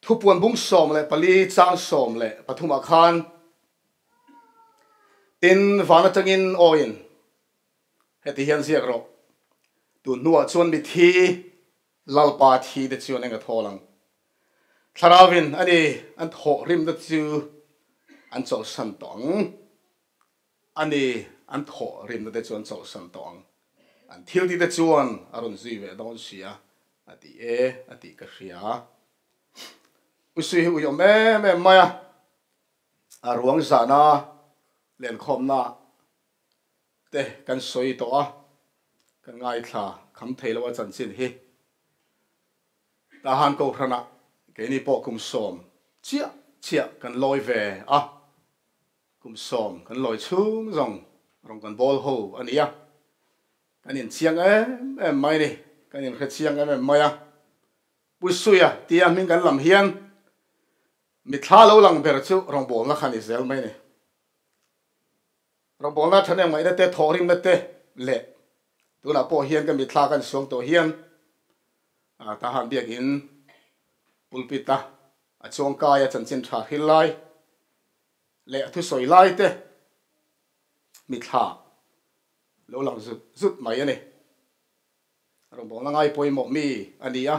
Thupuan bung 14 chang 13 ah khan tin van atangin awiin heti hian ziak rawh, tun hnuah chuan mithi Lalpa thi te chuan eng a thawl ang? Thlarauin a ni an thawh rimna chu an chawlhsan tawh ang. A ni, an thawh rimna te chu an chawlhsan tawh ang. An thil tih te chuan a rawn zui ve dawn sia, a ti e, a tih ka hria. Pu Sui hi ui awm em em mai a, a ruang zahna lenkhawmna te kan sawi tawh a, kan ngaithla kham thei lo a chanchin hi. Tahan Kohhranah keini pawh kum sawm chiah chiah kan lawi ve a. Kum sawm kan lawi chhung zawng rawn kan bawl ho a ni a, kan inchiang em em mai ni, kan inhre chiang em em mai a. Pu Suia tia hming kan lam hian mithla lo lang ber chu rawngbawlna kha a ni zel mai ni. Rawngbawlna thahnem ngaihna te, thawhrimna te leh tunah pawh hian ka mithla kan suang tawh hian Tahan biakin pulpit-a a chuangkaia chanchin tha hril lai leh a thusawi lai te mithla lo lang zut zut mai a ni. Rawngbawlna ngai pawimawh mi a ni a,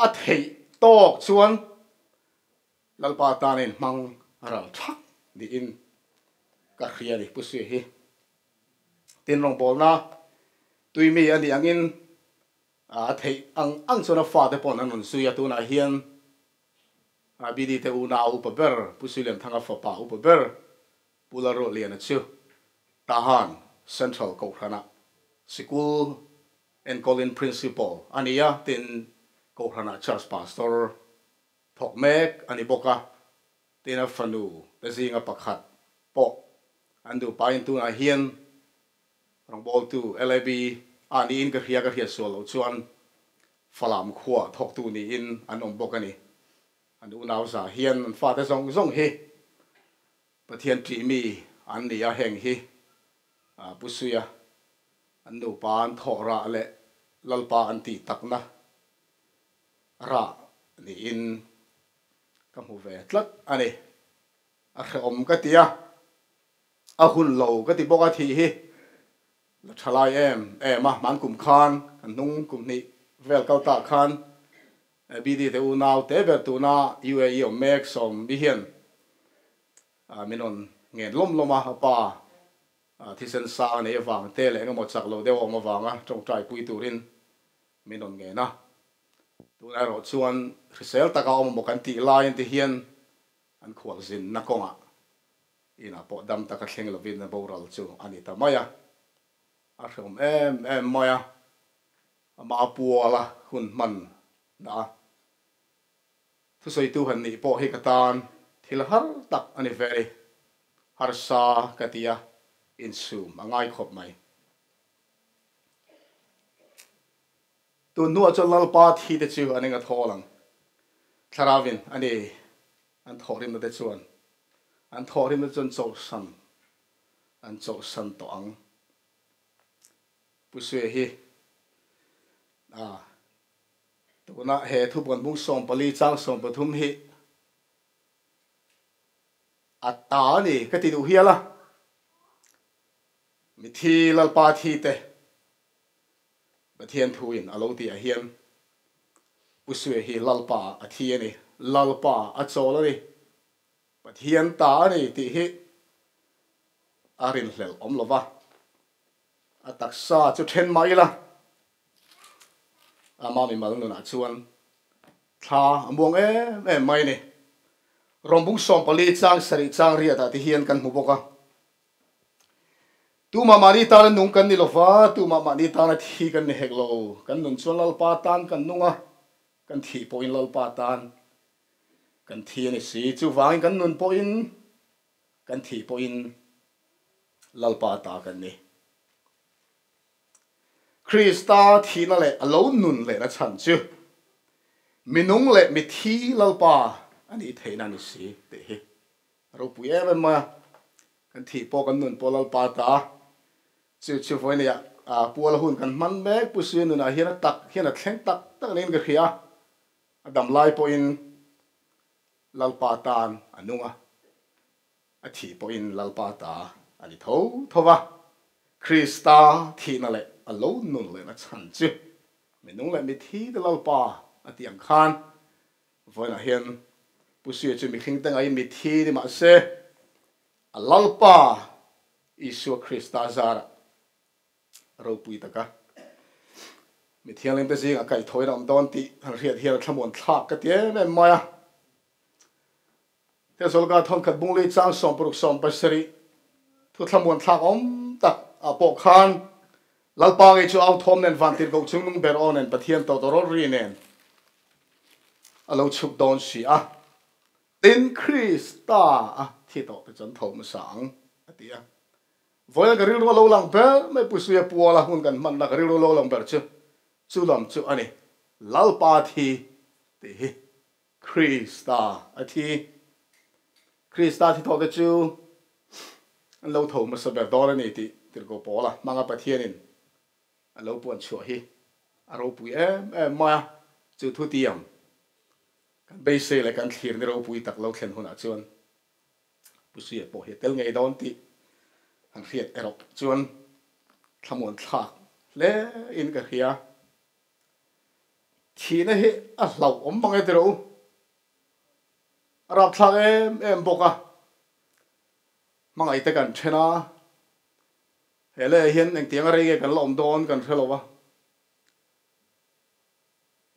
a theih tawk chuan Lalpa tan a inhmang ral thak niin ka hria a ni. Pu Suia hi tin rawngbawlna tui mi a nih angin a theih ang ang chuan a fate paw'n an rawn zui a, tunah hian BD te unau upa ber Pu Suilianthanga fapa upa ber Pu Lalruatliana chu Tahan Central Kohhranah sikul enkawlin Principal a ni a, tin Kohhranah Church Pastor thawk mek a ni bawk a, tin a fanu te zinga pakhat pawh an duhpain tunah hian Rawngbawltu LAB ah niin ka hria, ka hriat sual loh chuan Falam khuaa thawktu niin an awm bawk a ni. An unau za hian an fate zawng zawng hi Pathian ṭih mi an ni a, heng hi Pu Suia an nupa an thawh rah leh Lalpa an tih takna rah niin ka hmu ve tlat a ni. A hrehawm ka ti a. A hun lo ka ti bawk a thih hi la tha lai em em a, hman kum khan kan hnung kum hnih vel kal tak khan BD te unau te ber tuna UAE awm mek sawm mi hian min rawn ngen lawm lawm a, a pa thisen sang nei avang te leh engemaw chak lo deuh a awm avanga tawngtai pui turin min rawn ngen a, tunah erawh chuan hrisel taka awm emaw kan tih laiin ti hian an khualzinna kawngah Inah pawh dam taka thleng lovin a boral chu a ni ta mai a, a hreawm em em mai a, amah puala hun hman na a thusawitu han nih pawh hi ka tan thil har tak a ni ve a ni, harsa ka ti a, insum a ngai khawp mai. Tun hnuah chuan Lalpa thi te chu an eng a thawl ang, Thlarauin a ni An thawhrimna te chuan an thawhrimna chu an chawlhsan an chawlhsan tawh ang. Pu Suia hi a tuna he thupuan bung 14 chang 13 hi a ta a ni ka ti duh hial a, mithi Lalpa thi te Pathian thuin a lo tih ah hian Pu Suia hi Lalpa a thi a ni, Lalpa a chawl a ni, Pathian ta a ni tih hi a rinhlelh awm lo va, a taksa chu then mah ila ama mimal nunah chuan thla a muang em em mai a ni. Rawmbung 14 chang sarih chang riatah te hian kan hmu bawk a. Tumah mahni tana nung kan ni lova, tumah mahni tana thi kan ni hek lo. Kan nun chuan Lalpa tan kan nung a, kan thih pawhin Lalpa tan kan thi a ni si. Chuvangin kan nun pawhin kan thih pawhin Lalpa ta kan ni. Krista thihna leh a lo nun lehna chhan chu minung leh mithi Lalpa a nih theihna a ni si tih hi a ropui em em mai a. Kan thih pawh kan nun pawh Lalpa ta chu chu vawinia pual hun kan hman mek Pu Suia nunah hian a tak hian a thleng tak tak niin ka hria a, a dam lai pawhin Lalpa tan a nung a. A thih pawhin Lalpa ta a ni tho tho va, Krista thihna leh a lo nun lehna chhan chu minung leh mithi te Lalpa a tih ang khan vawiinah hian Pu Suia chu mihring te ngaiin mithi ni mah se a Lalpa Isua Krista zarah ropui taka mi thianghlim te zingah kaihthawhin a awm dawn tih han hriat hian a thlamuan thlak ka ti em em mai a. Thesalonika thawnkhat bungli chang 60 70 thu thlamuan thlak awm tak ah pawh khan Lalpa ngei chu au thawm nen van tirhkoh chung nung ber aw nen Pathian tawtawrawt ri nen a lo chhuk dawn si a, tin Krista a thi tawh te chuan tho hmasa ang a ti a. Vawiin ka rilru a lo lang ber mai Pu Suia Puala hun kan hmanna ka rilru a lo lang ber chu chu lam chu a ni, Lalpa thi tih hi Krista a thi. Krista thi thawhte chu an lo tho hmasa ber dawn a ni tih Tirhkoh Paula hmanga Pathianin a lo puan chhuah hi a ropui em em mai a, chu thu tiang kan beisei leh kan thlir ni ropui tak lo thlen hunah chuan Pu Suia pawh hi a tel ngei dawn tih han hriat erawh chuan thlamuan thlak hle in ka hria. Thihna hi a hlauh awm mang e tiraw u. A rapthlak em em bawk a. Hmangaih te kan then a, he leh hian engtiang a rei nge kan la awm dawn kan hre lo a.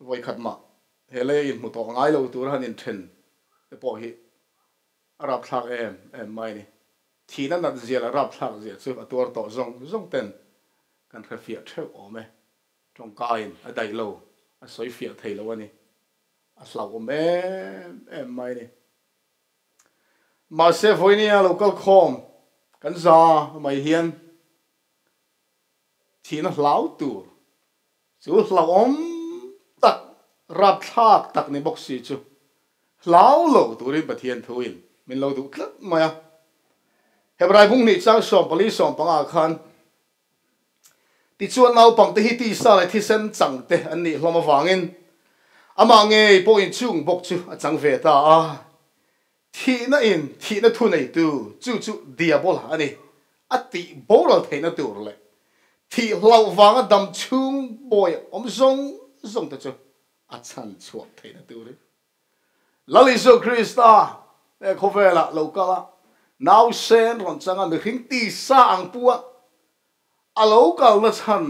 Vawikhat mah he leh inhmu tawh ngai lo tur han inthen te pawh hi a rapthlak em em mai a ni. Thihna nat zia leh rapthlak zia chu a tuar tawh zawng zawng ten kan hrefiah theuh awm e. Tawngkaiin a daih lo, a sawi fiah thei lo a ni. A hlauhawm em em mai a ni. Mahse vawinia lo kal khawm kan za mai hian thihna hlau tur chu hlauhawm tak, rapthlak tak ni bawk si chu hlau lo turin Pathian thuin min lo duh tlat mai a. Hebrai bung hnih chang 14 15 khan Tichuan naupangte hi tisa leh thisen changte an nih hlawm avangin amah ngei pawh inchung bawk chu a chang ve ta a. Thihna in thihna thu neitu chu chu Diabola a ni. A tih boral theihna tur leh thih hlauh vanga dam chhung bawi awm zawng zawng te chu a chhan chhuah theihna turin Lal Isua Krista he khawvelah lo kal a, nausen rawn chang a, mihring tisa ang pu a, a lo kalna chhan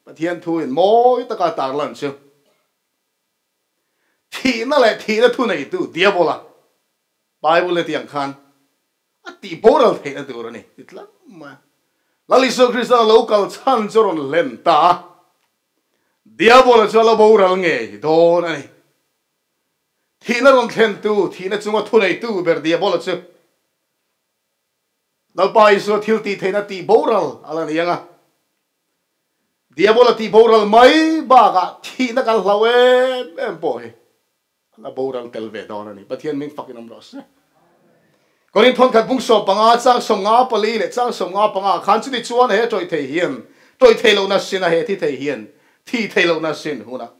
Pathian thuin mawi taka tarlan chu thihna leh thihna thuneitu Diabola, Bible a tih ang khan a tih boral theihna tur a ni ti tlat mai a. Lal Isua Krista a lo kal chhan chu a rawn hlen ta a, Diabola chu a lo boral ngei dawn a ni. Thihna rawn thlentu, thihna chunga thuneitu ber Diabola chu Lalpa Isua thil tih theihna tih boral a la ni ang a. Diabola tih boral mai bakah thihna kan hlau em em pawh hi a la boral tel ve dawn a ni. Pathian hming fakin awm rawh se. Korinth thawnkhat bung 15 chang 54 leh chang 55 khan chuti chuan he tawih thei hian tawih thei lohna sin a he thi thei hian thi thei lohna sin hunah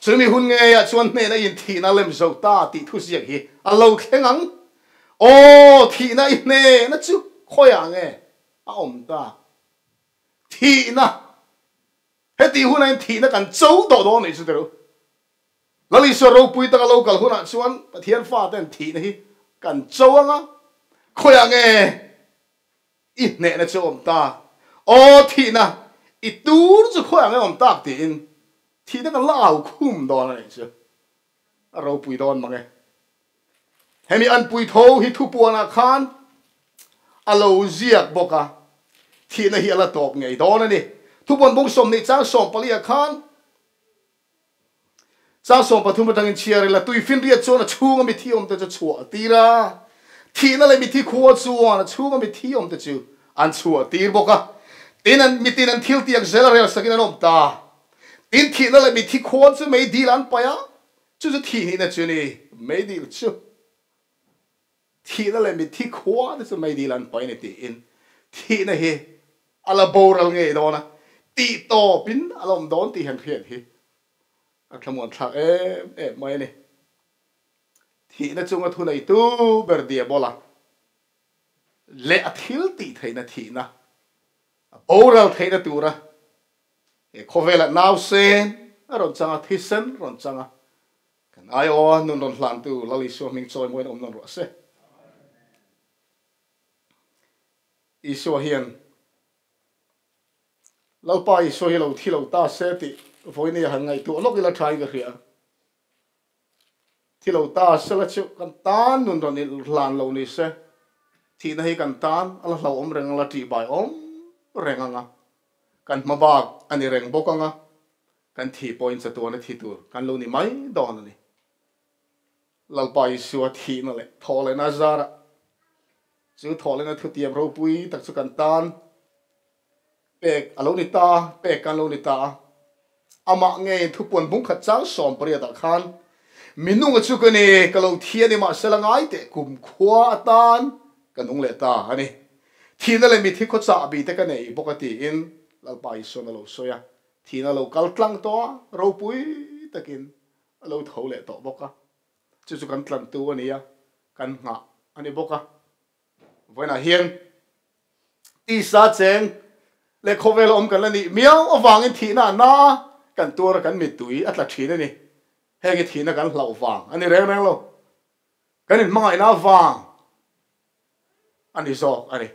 Chumi hun ngeiah chuan hnehna in thihna lem zo ta tih thuziak hi a lo thleng ang. Aw, thihna i hnehna chu khawiah nge a awm ta? Thihna! Heti hunah hian thihna kan cho tawh dawn anih chu tirh u. Lal Isua ropui taka lo kal hunah chuan Pathian faten thihna hi kan cho ang a, khawiah nge I hnehna chu awm tak. Aw thihna, i tur chu khawi ang e awm tak tiin thihna kan la au khum dawn a nih chu. A ropui dawn mang e. Hemi anpui tho hi thupuanah khan a lo ziak bawk a. Thihna hi a la tawp ngei dawn a ni. Thupuan bung 20 chang 14 ah khan chang 13 atangin chhiar ila, Tuifinriat chuan a chhunga mithi awmte chu chhuah tir a, thihna leh mithi khua chuan a chhunga mithi awmte chu an chhuah tir bawk a. Tin, an mitin an thil tiak zel a rel sakin an awm ta. Tin, thihna leh mithi khua chu meidil an paih a, chu chu thihhnihna chu ni, meidil chu. Thihna leh mitthi khua te chu meidil an paih a ni tiin thihna hi a la boral ngei dawn a, tih tawpin a la awm dawn tih han hriat hi a thlamuan thlak em em mai a ni. Thihna chunga thuneitu ber Diabola leh a thil tih theihna thihna a boral theihna tura he khawvelah nausen a rawn chang a, thisen rawn chang a, Kan aiawha nun rawn hlantu Lal Isua hming chawi mawiin awm nawn rawh se. Isua hian Lalpa Isua hi lo thi lo ta se tih vawinia han ngaihtuah lawk ila thain ka hria. Thi lo ta se la chu kan tan nun rawn hlan lo ni se, thihna hi kan tan a la hlauhawm reng a la ṭihbai awm reng ang a, kan hma bak a ni reng bawk ang a, Kan thi pawhin chatuana thi tur kan lo ni mai dawn a ni. Lalpa Isua thihna leh thawhlehna zarah chu thawhlehna thutiam ropui tak chu kan tan pek a lo ni ta, pek kan lo ni ta a. Amah ngeiin thupuan bungkhat chang 18 ah khan, Mi nunga chu ka ni, ka lo thi a ni mahsela ngai teh kum khua atan ka nung leh ta a ni. Thihna leh mithi khawchah bi te ka nei bawk a tiin Lalpa Isuan a lo sawi a. Thihna lo kal tlang tawh a, ropui takin a lo tho leh tawh bawk a. Chu chu kan tlantu a ni a, kan nghah a ni bawk a. Vawiinah hian tisa cheng leh khawvela awm kan la nih miau avangin thihna a na a, kan tuar a, kan mittui a tla thin a ni. Heng hi thihna kan hlauh vang a ni reng reng lo. Kan inhmangaihna vang a ni zawk a ni.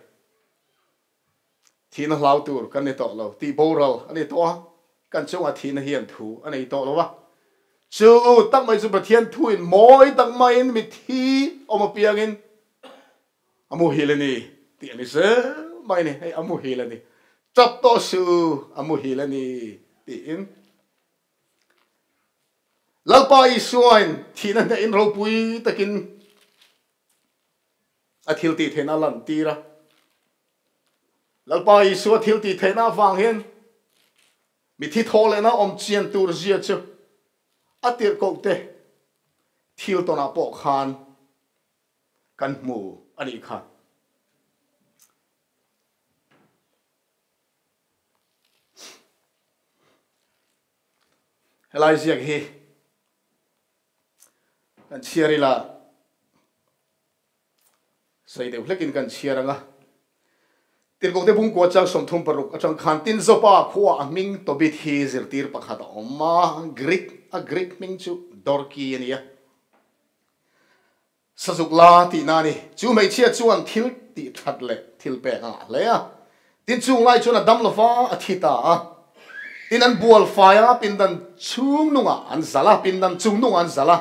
Thihna hlau tur kan ni tawh lo tih boral a ni tawh a, kan chungah thihna hian thu a nei tawh lo a. Chu tak mai chu Pathian thuin mawi tak maiin mitthi awm apiangin a muhil a ni tih a ni zel mai a ni. Hei a muhil a ni, tap tawh suh u, a muhil a ni tiin Lalpa Isuain thihna hnehin ropui takin A thil tih theihna a lantir a. Lalpa Isua thil tih theihna avang hian mithi thaw lehna awm chian tur zia chu a tirhkoh te thil tawnah pawh khan kan hmu a nih kha. Helai ziak hi kan chhiar ila sei deuh hlekin kan chhiar ang a. Tirhkohte bungkua chang 36 atang khan tin Jopa khua a hming Tobit hi zirtir pakhat a awm a, Greek a Greek hming chu Dorki a ni a. Sazuk la tihna a ni. Chu hmeichhia chuan thil tih that leh thil pek a ngah hle a. Tin chung lai chuan a dam lova a thi ta a. Tin an bual fai a, pindan chung nungah an zal a, pindan chung nungah an zal a.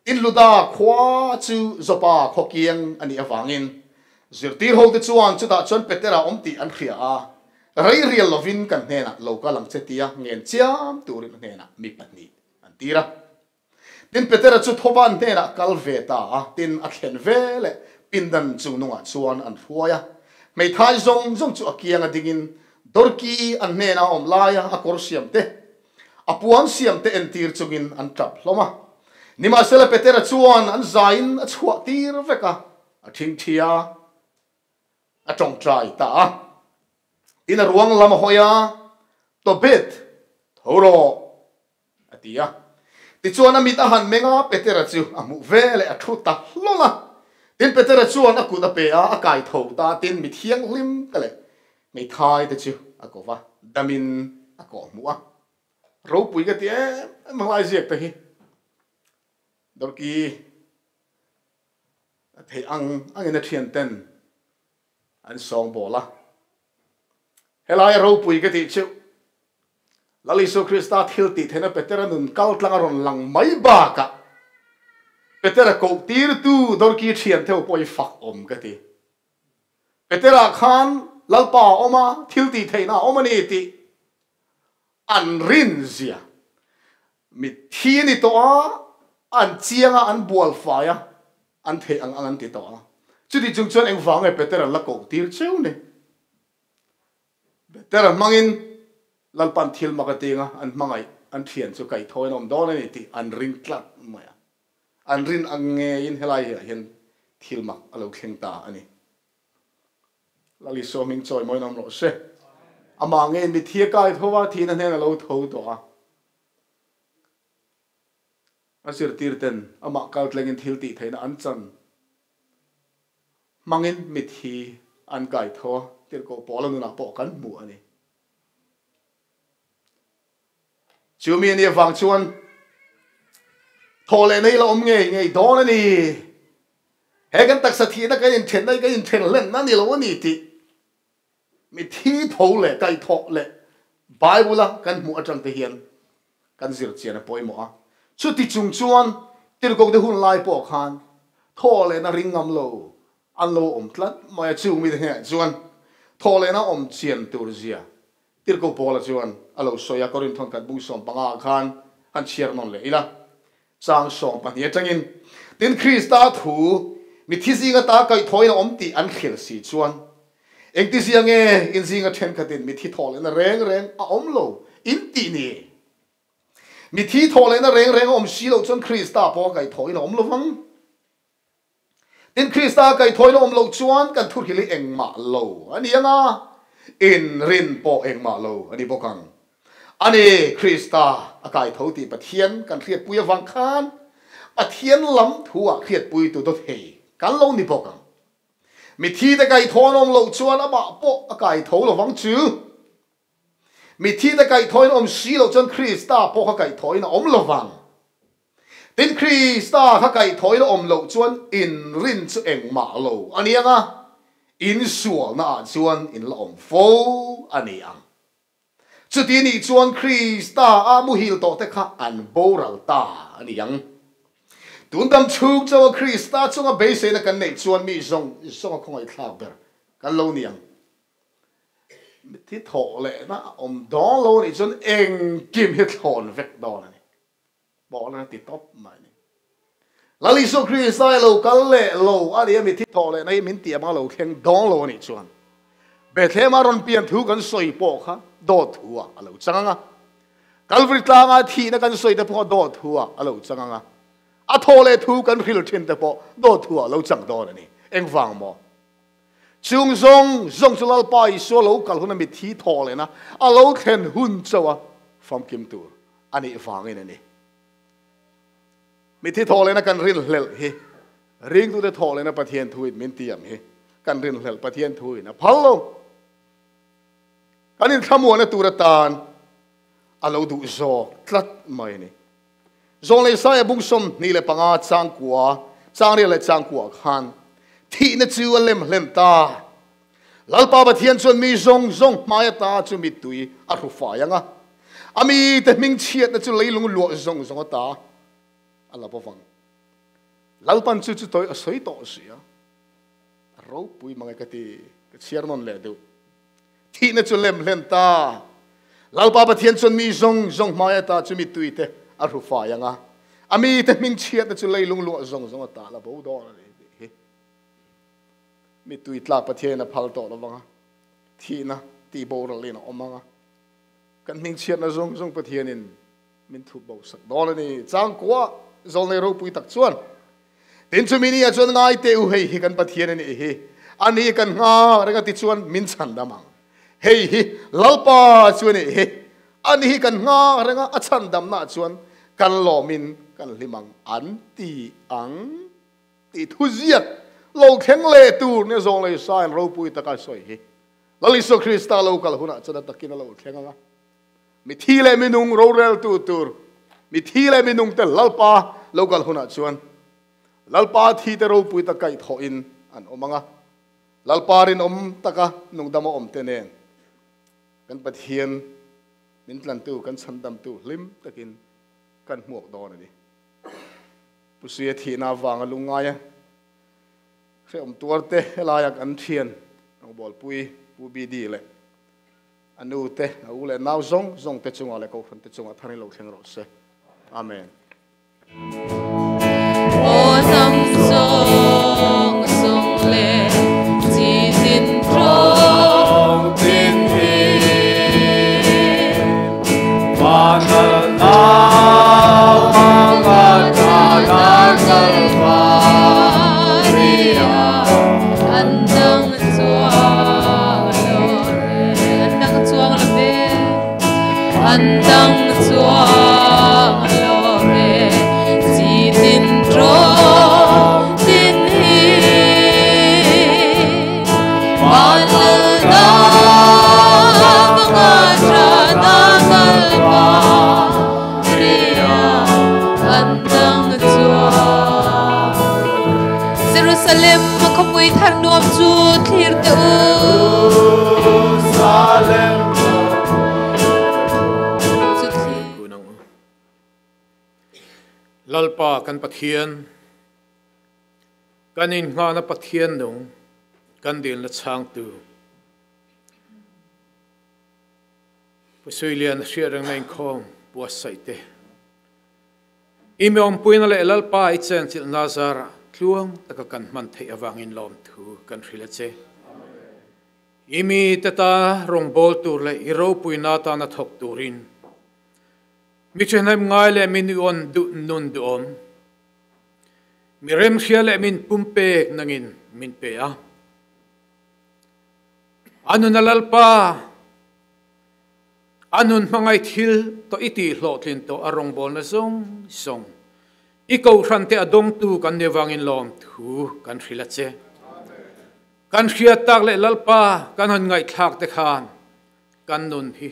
Tin Luda khua chu Jopa khaw kiang a nih avangin zirtir hote chuan chutah chuan Petera awm tih an hria a, rei rial lovin kan hnenah lo kal ang che tia ngen chiam turin a hnenah mi pahnih an tir a. Tin Petera chu Thoban hnenah kal ve ta a, tin a thlen ve leh pindan chung nungah chuan an hruai a. Hmeithai zawng zawng chu a kianga dingin Dorki an hnena awm laia a kawr siam te, a puan siam te entir chungin an tap hlawm a. Nimahsela Petera chuan an zaiin a chhuah tir vek a, a thingthi a, a tawngtai ta a. Tin a ruang lam a hawi a, Tobit, tho rawh! A ti a. Tichuan a mit a han meng a, Petera chu a hmuh ve leh a thu ta hlawl a. Tin Petera chuan a kut a pe a, a kai tho ta, tin mi thianghlim te leh hmeithai te chu a ko va, damin a kawh hmuh a. Ropui ka ti em em ang lai ziak te hi. Dorki a theih ang angin a thian ten an sawng bawl a. Helai a ropui ka tih chu Lal Isua Krista thil tih theihna Petera nun kal tlang a rawn lang mai bakah Petera koh tirtu Dorki thian theuh pawh hi fak awm ka ti. Petera khan Lalpa a awm a, thil tih theihna a awm a ni tih an rin zia. Mitthi a ni tawh a, an chiang a, an bual fai a, an theih ang ang an ti tawh a. Chuti chung chuan engvang nge Peter an la koh tir cheu ni? Peter hmangin Lalpan thil mak a ting a, an hmangaih, an thian chu kaihthawin a awm dawn a ni tih an ring tlat mai a. An rin ang ngeiin helai ah hian thil mak a lo thleng ta a ni. Lal Isua hming chawi mawiin awm rawh se. Amah ngeiin mitthi a kai tho a, thihna hnen a lo tho tawh a. A zirtir ten amah kaltlengin thil tih theihna an chan hmangin mitthi an kai tho a, tirhkoh Paula nunah pawh kan hmu a ni. Chu mi a nih avang chuan thaw leh nei la awm ngei ngei dawn a ni. He kan taksa thihna kan inthenna hi kan inthen hlenna a ni lo a ni tih mithi tho leh kaihthawh leh Bible-a kan hmuh atang te hian kan zir chian a pawimawh a. Chuti chung chuan tirhkohte hun lai pawh khan thaw lehna ring ngam lo an lo awm tlat mai a. Chung mite hnenah chuan thaw lehna awm chian tur zia Tirhkoh Paula chuan a lo sawi a, Korinth thawnkhat bung 15 ah khan han chhiar nawn leh ila, chang 12 atangin, Tin, Krista thu mithi zinga ta kaihthawhin a awm tih an hrilh si chuan, engti zia nge in zinga thenkhatin mithi thawh lehna reng reng a awm lo in tih ni? Mithi thawh lehna reng reng a awm si loh chuan Krista pawh a kaihthawhin a awm lovang. Tin, Krista kaihthawina awm loh chuan kan thurhil hi engmah lo a ni ang a, inrin pawh engmah lo a ni bawk ang. A ni, Krista a kaitho tih Pathian kan hriatpui avang khan Pathian lam thuah hriatpuitu dawt hei kan lo ni bawk ang. Mithite kaithawn awm loh chuan amah pawh a kaitho lovang chu. Mithite kaihthawhin awm si loh chuan Krista pawh kha kaihthawhin a awm lovang. Tin, Krista kha kaihthawhin a awm loh chuan inrin chu engmah lo a ni ang a, insualna ah chuan in la awm fo a ni ang. Chuti nih chuan Krista a muhil tawh te kha an boral ta a ni ang. Tun dam chhung chauha Krista chunga beiseina kan neih chuan mi zawng zawng a khawngaihthlak ber kan lo ni ang. Mitthi thawh lehna a awm dawn lo anih chuan engkim hi thlawn vek dawn a ni. Pawlna ti tawp mai a ni. Lal Isua Krista i lo kal leh lo a nia mitthi thawh lehna hi min tih avanga lo thleng dawn lo anih chuan Bethlehem-a rawn pian thu kan sawi pawh kha dawt thu ah a lo chang ang a. Kalvari tlanga thihna kan sawi te pawh kha dawt thu ah a lo chang ang a. A thawh leh thu kan hril thin te pawh dawt thu ah a lo chang dawn a ni. Engvang maw? Chung zawng zawng chu Lalpa Isua lo kal huna mitthi thawh lehna a lo thlen hun chauh a famkim tur a nih vangin a ni. Mitthi thawh lehna kan rinhlelh hi ringtute thawh lehna Pathian thuin min tiam hi kan rinhlelh Pathian thuin a phal lo. Kan inthlamuahna tur atan a lo duh zawk tlat mai a ni. Zawnglei Saia bung 25 changkua, changrial leh changkua khan thihna chu a lem hlem ta. Lalpa Pathian chuan mi zawng zawng hmai ata chu mittui a hru fai ang a, a mite hming chhiatna chu leilung luah zawng zawng ata a la bawk ang. Lalpan chu chu tawi a sawi tawh si a, a ropui mang e ka ti, ka chhiar nawn leh deuh. Thihna chu lem hlen ta. Lalpa Pathian chuan mi zawng zawng hmai ata chu mittui te a hru fai ang a, a mite hming chhiatna chu leilung luah zawng zawng ata la bo dawn a ni tih hi. Mittui tlak Pathianin a phal tawh lo vang a, thihna tih boralin a awm ang a, kan hming chhiatna zawng zawng Pathianin min thup bo sak dawn a ni. Changkua zawlnei ropui tak chuan Tin chumi ni ah chuan ngai teh u, hei hi kan Pathian a nih hi, a ni kan nghak reng a ti chuan min chhan dam ang. Hei hi Lalpa chu a nih hi, a ni hi kan nghak reng a, a chhan damna ah chuan kan lawmin kan hlim ang an ti ang tih thuziak lo thleng leh tur nia zawng lei sain ropui taka sawi hi Lal Isua Krista lo kal hunah chuan a takin a lo thleng ang a. Mithi leh minung roreltu tur, mithi leh minungte Lalpa lo kal hunah chuan Lalpa thite ropui tak kaihthawhin an awm ang a, Lalpa rinawm taka nungdama awmte nen kan Pathian min tlantu, kan chhandamtu hlim takin kan hmuak dawn a ni. Pu Suia thihna avanga lungngaia hrehawm tuarte helaia kan thian. Bol pui pu BD le anu te a u le nau zong zong te chunga le ko khan te chunga tharin lo thleng ro se. Amen. O nam song song le chi tin trong tin hi Manal na mga Kalvaria Andang chuang lo andang chuang lo ve andang chuang lo ve chi tin trong tin hi Manal na mga Kalvaria andang chuang Jerusalem makhapui thar nuam chu thlir te u Jerusalem chu thlir Lalpa kan Pathian kanin nga na Pathian nung kan dil na chang tu Pusuilian hriat reng na inkhawm buat sai te Imi om puina le Lalpa i chen chil Nazara tluang taka kan man thei awangin lom thu kan hrila che Imi teta rong bol tur le i ro puina ta na thok turin Mi chenem ngai le min on du nun du om Mi rem hria le min pumpek nangin min pe a Anun na Lalpa anun mangai thil to iti hlo tlin to arong bol na zong song ikaw ran te adong tu kan newangin lom thu kan hrila che kan hria tak le Lalpa kan han ngai thlak te khan kan nun hi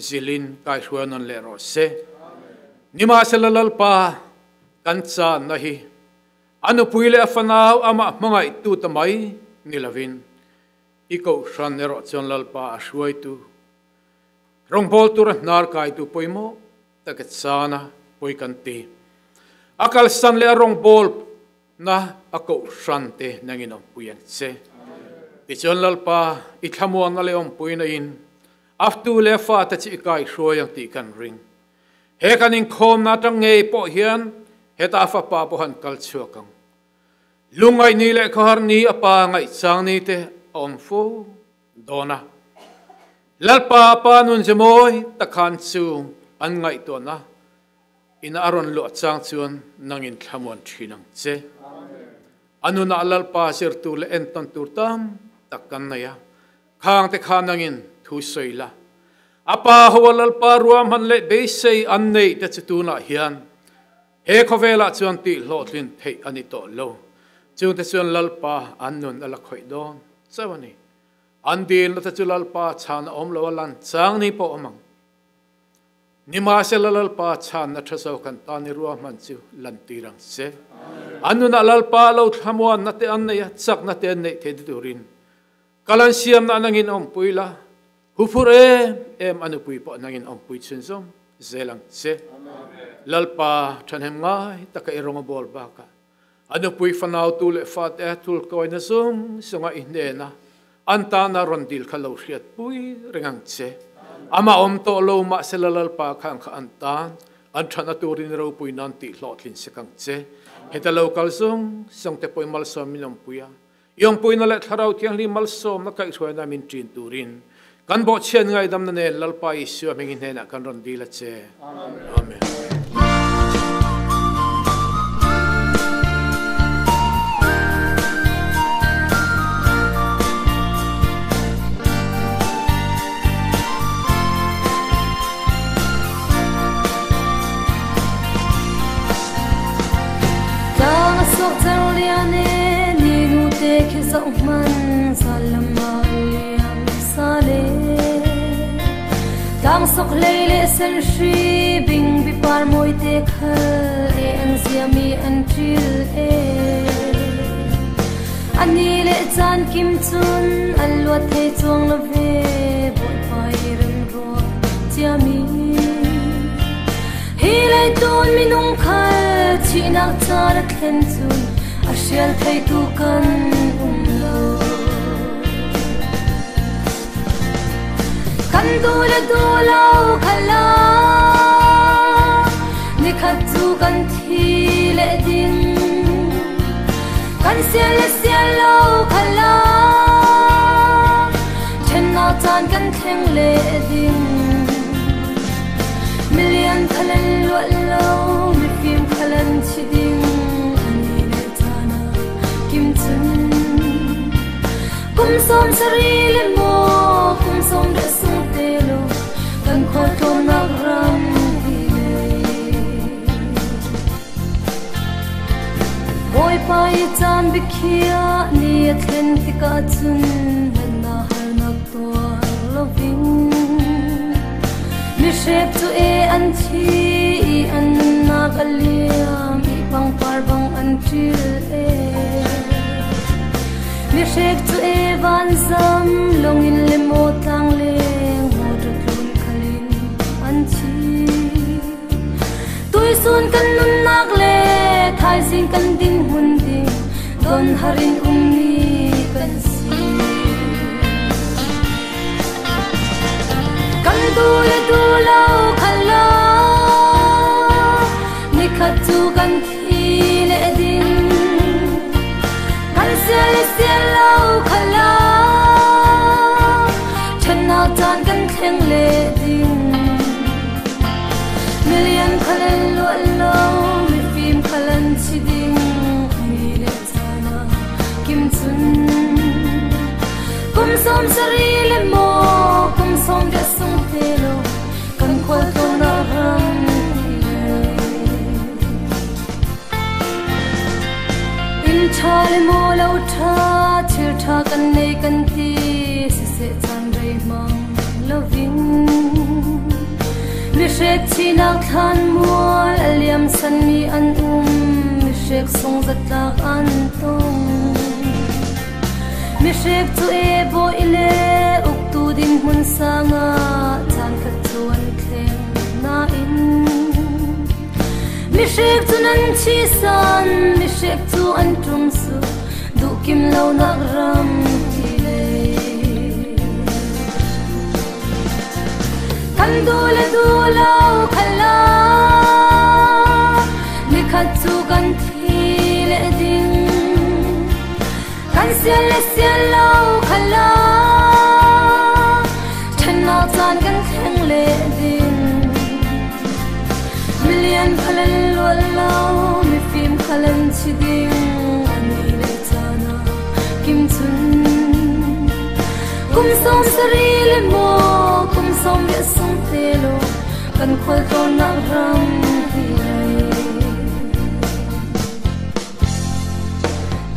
zilin kai hruanon le ro se nima se la Lalpa kan cha na hi anu puile afanau ama mangai tu tamai nilavin ikaw ran ero chon Lalpa a hruai tu rong bol tur nar kai tu poimo taket sana poi kan ti akal san le rong bol na ako ran te nangin om puyan se ti chon Lalpa i thlamuan na le om puina in aftu le fa ta chi kai hruai ang ti kan ring he kanin khom na tang ngei po hian heta fa pa po han kal chuakang lungai ni le khar ni apa ngai chang ni te om fu dona Lalpa pa nun zemoi takhan chu an ngai to na ina aron lo chang chuan nangin thlamuan thinang che anuna Lalpa sir tu le en ton tur tam takkan na ya khang te khan nangin thu soila apa ho Lalpa ruam han le be sei an nei te chu tu na hian he khovela chuan ti hlo thlin thei ani to lo chu te chuan Lalpa an nun ala khoi don chawani an dil na te chu Lalpa chan om lo lan chang ni po omang nima se Lalpa chan na thaso kan ta ni ruam man chu lan tirang se anuna Lalpa lo thlamuan na te an nei chak na te nei the turin kalan siam na nangin om puila hufur em em anu pui po nangin om pui chun zong zelang che Lalpa thanem ngai taka ironga bol baka anu pui fanau tu le fa te thul koi na zong songa ihne na anta na ron dil khalo hriat pui rengang che ama om to lo ma se Lalpa khang kha antan an thana turin ro pui nan ti hlo thlin sekang che heta local zong song te poi mal som minom puia yong pui na le tharau thiang li mal som na kai hruai na min tin turin kan bo chen ngai dam na ne Lalpa Isua mingin he na kan ron dila che. Amen. Tang sok leile sen shri bing bi par moi te khal e an siami an tril e ani le chan kim chun an lo the chuang lo ve boi pai rem ro chiami hi lai ton mi nong khal chi nak char thlen chun a sial thai tu kan lo. Kan du le du lo khala ni khat chu kan thi le ding kan sia le sia lo khala chen na chan kan thleng le ding million khalan lo lo mi phim khalan chi ding ani le chana kim chun kum som sari le mo kum som de sung te lo kan kho to nak ram hi le boy pai chan bikhia ni thlen tika chun na har nak to loving mi shep chu e an chi an na kaliam i pang par bang an til e mi shep chu e van zam long in le mo tang le mo tu tlun khalin an chi tui sun kan nun nak le thai jing kan ding hun ding don harin umni kan si kan du le du lo khala ni khat chu kan thi le ding kan sia le sia lo khala chen na chan kan thleng le ding million khalan lo lo mi phim khalan chi ding mi le chana kim chun kum som sari le mo kum som de sung te lo kan khol to na ram in tha le mo lo tha chil tha kan nei kan ti se se chan rei mang loving mi shek chi nak than mual aliam san mi an mi shek song zat lak an tong mi shek chu e bo ile uk tu ding hun sanga chan khat chuan thleng na in mi shek chu nan chi san mi shek chu an tum su du kim lo nak ram ti le kan du le du lo khala ni khat chu kan thi le ding kan sia le sia lo khala chen na chan kan thleng le ding million khalan lo lo mi phim khalan chi ding ani le chana kim chun kum som sari le mo kum som ye sung te lo kan khol to na ram hi le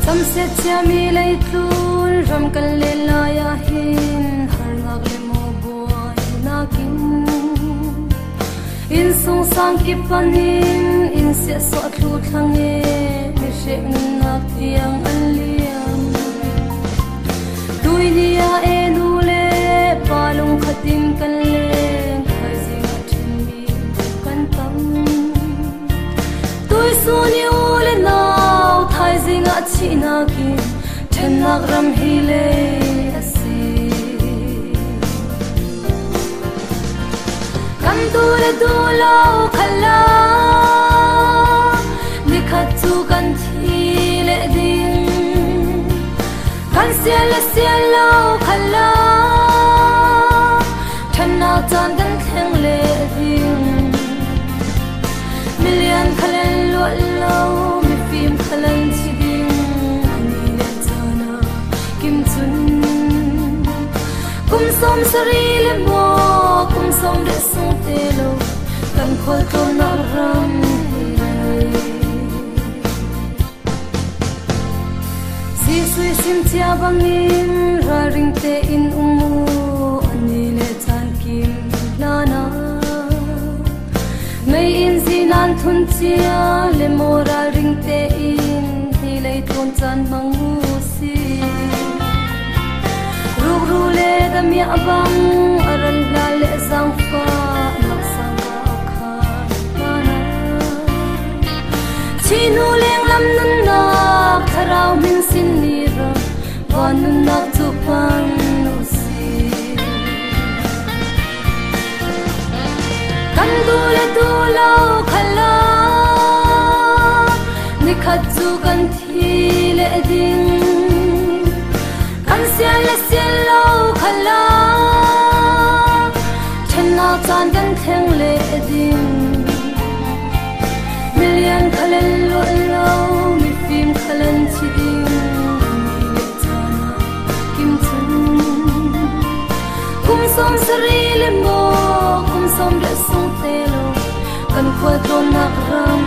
cham se chia mi lei tlun ram kan le la ya hin har ngak le mo boy na kin in sung sang ki panin in se so thlu thlang e mi she nak tiang an liam tui nia e nu le palung khatin kan le khai jing a thin mi kan tam tui su ni u le nau thai jing a chi na ki then nak ram hi le asi kan du le du lo khala ni khat chu kan thi le ding kan sia le sia lo khala than na chan kan thleng le ding million khalan lo lo mi phim khalan chi ding ani le chana kim chun kum som sari le mo kum som de sung te lo kan khol to na ram hi le si sui sim chia bangin ra ring te in umu ani le chan kim la na mei in zinan thun chia le moral ring te in hi lei ton chan mangu si ru ru le dam ya bang aral la le sang fa nak sang kha na na chi nu leng lam nun na tharau min sin ni ra wan nun nak chu pan nu si. kan thi le ding kan sial le sial lo khala then na chan kan theng le ding million khalen lo lo mi phim khalen chi ding mi le chana kim chun kum som sari le mo kum som le sung te lo kan khwa ton nak ram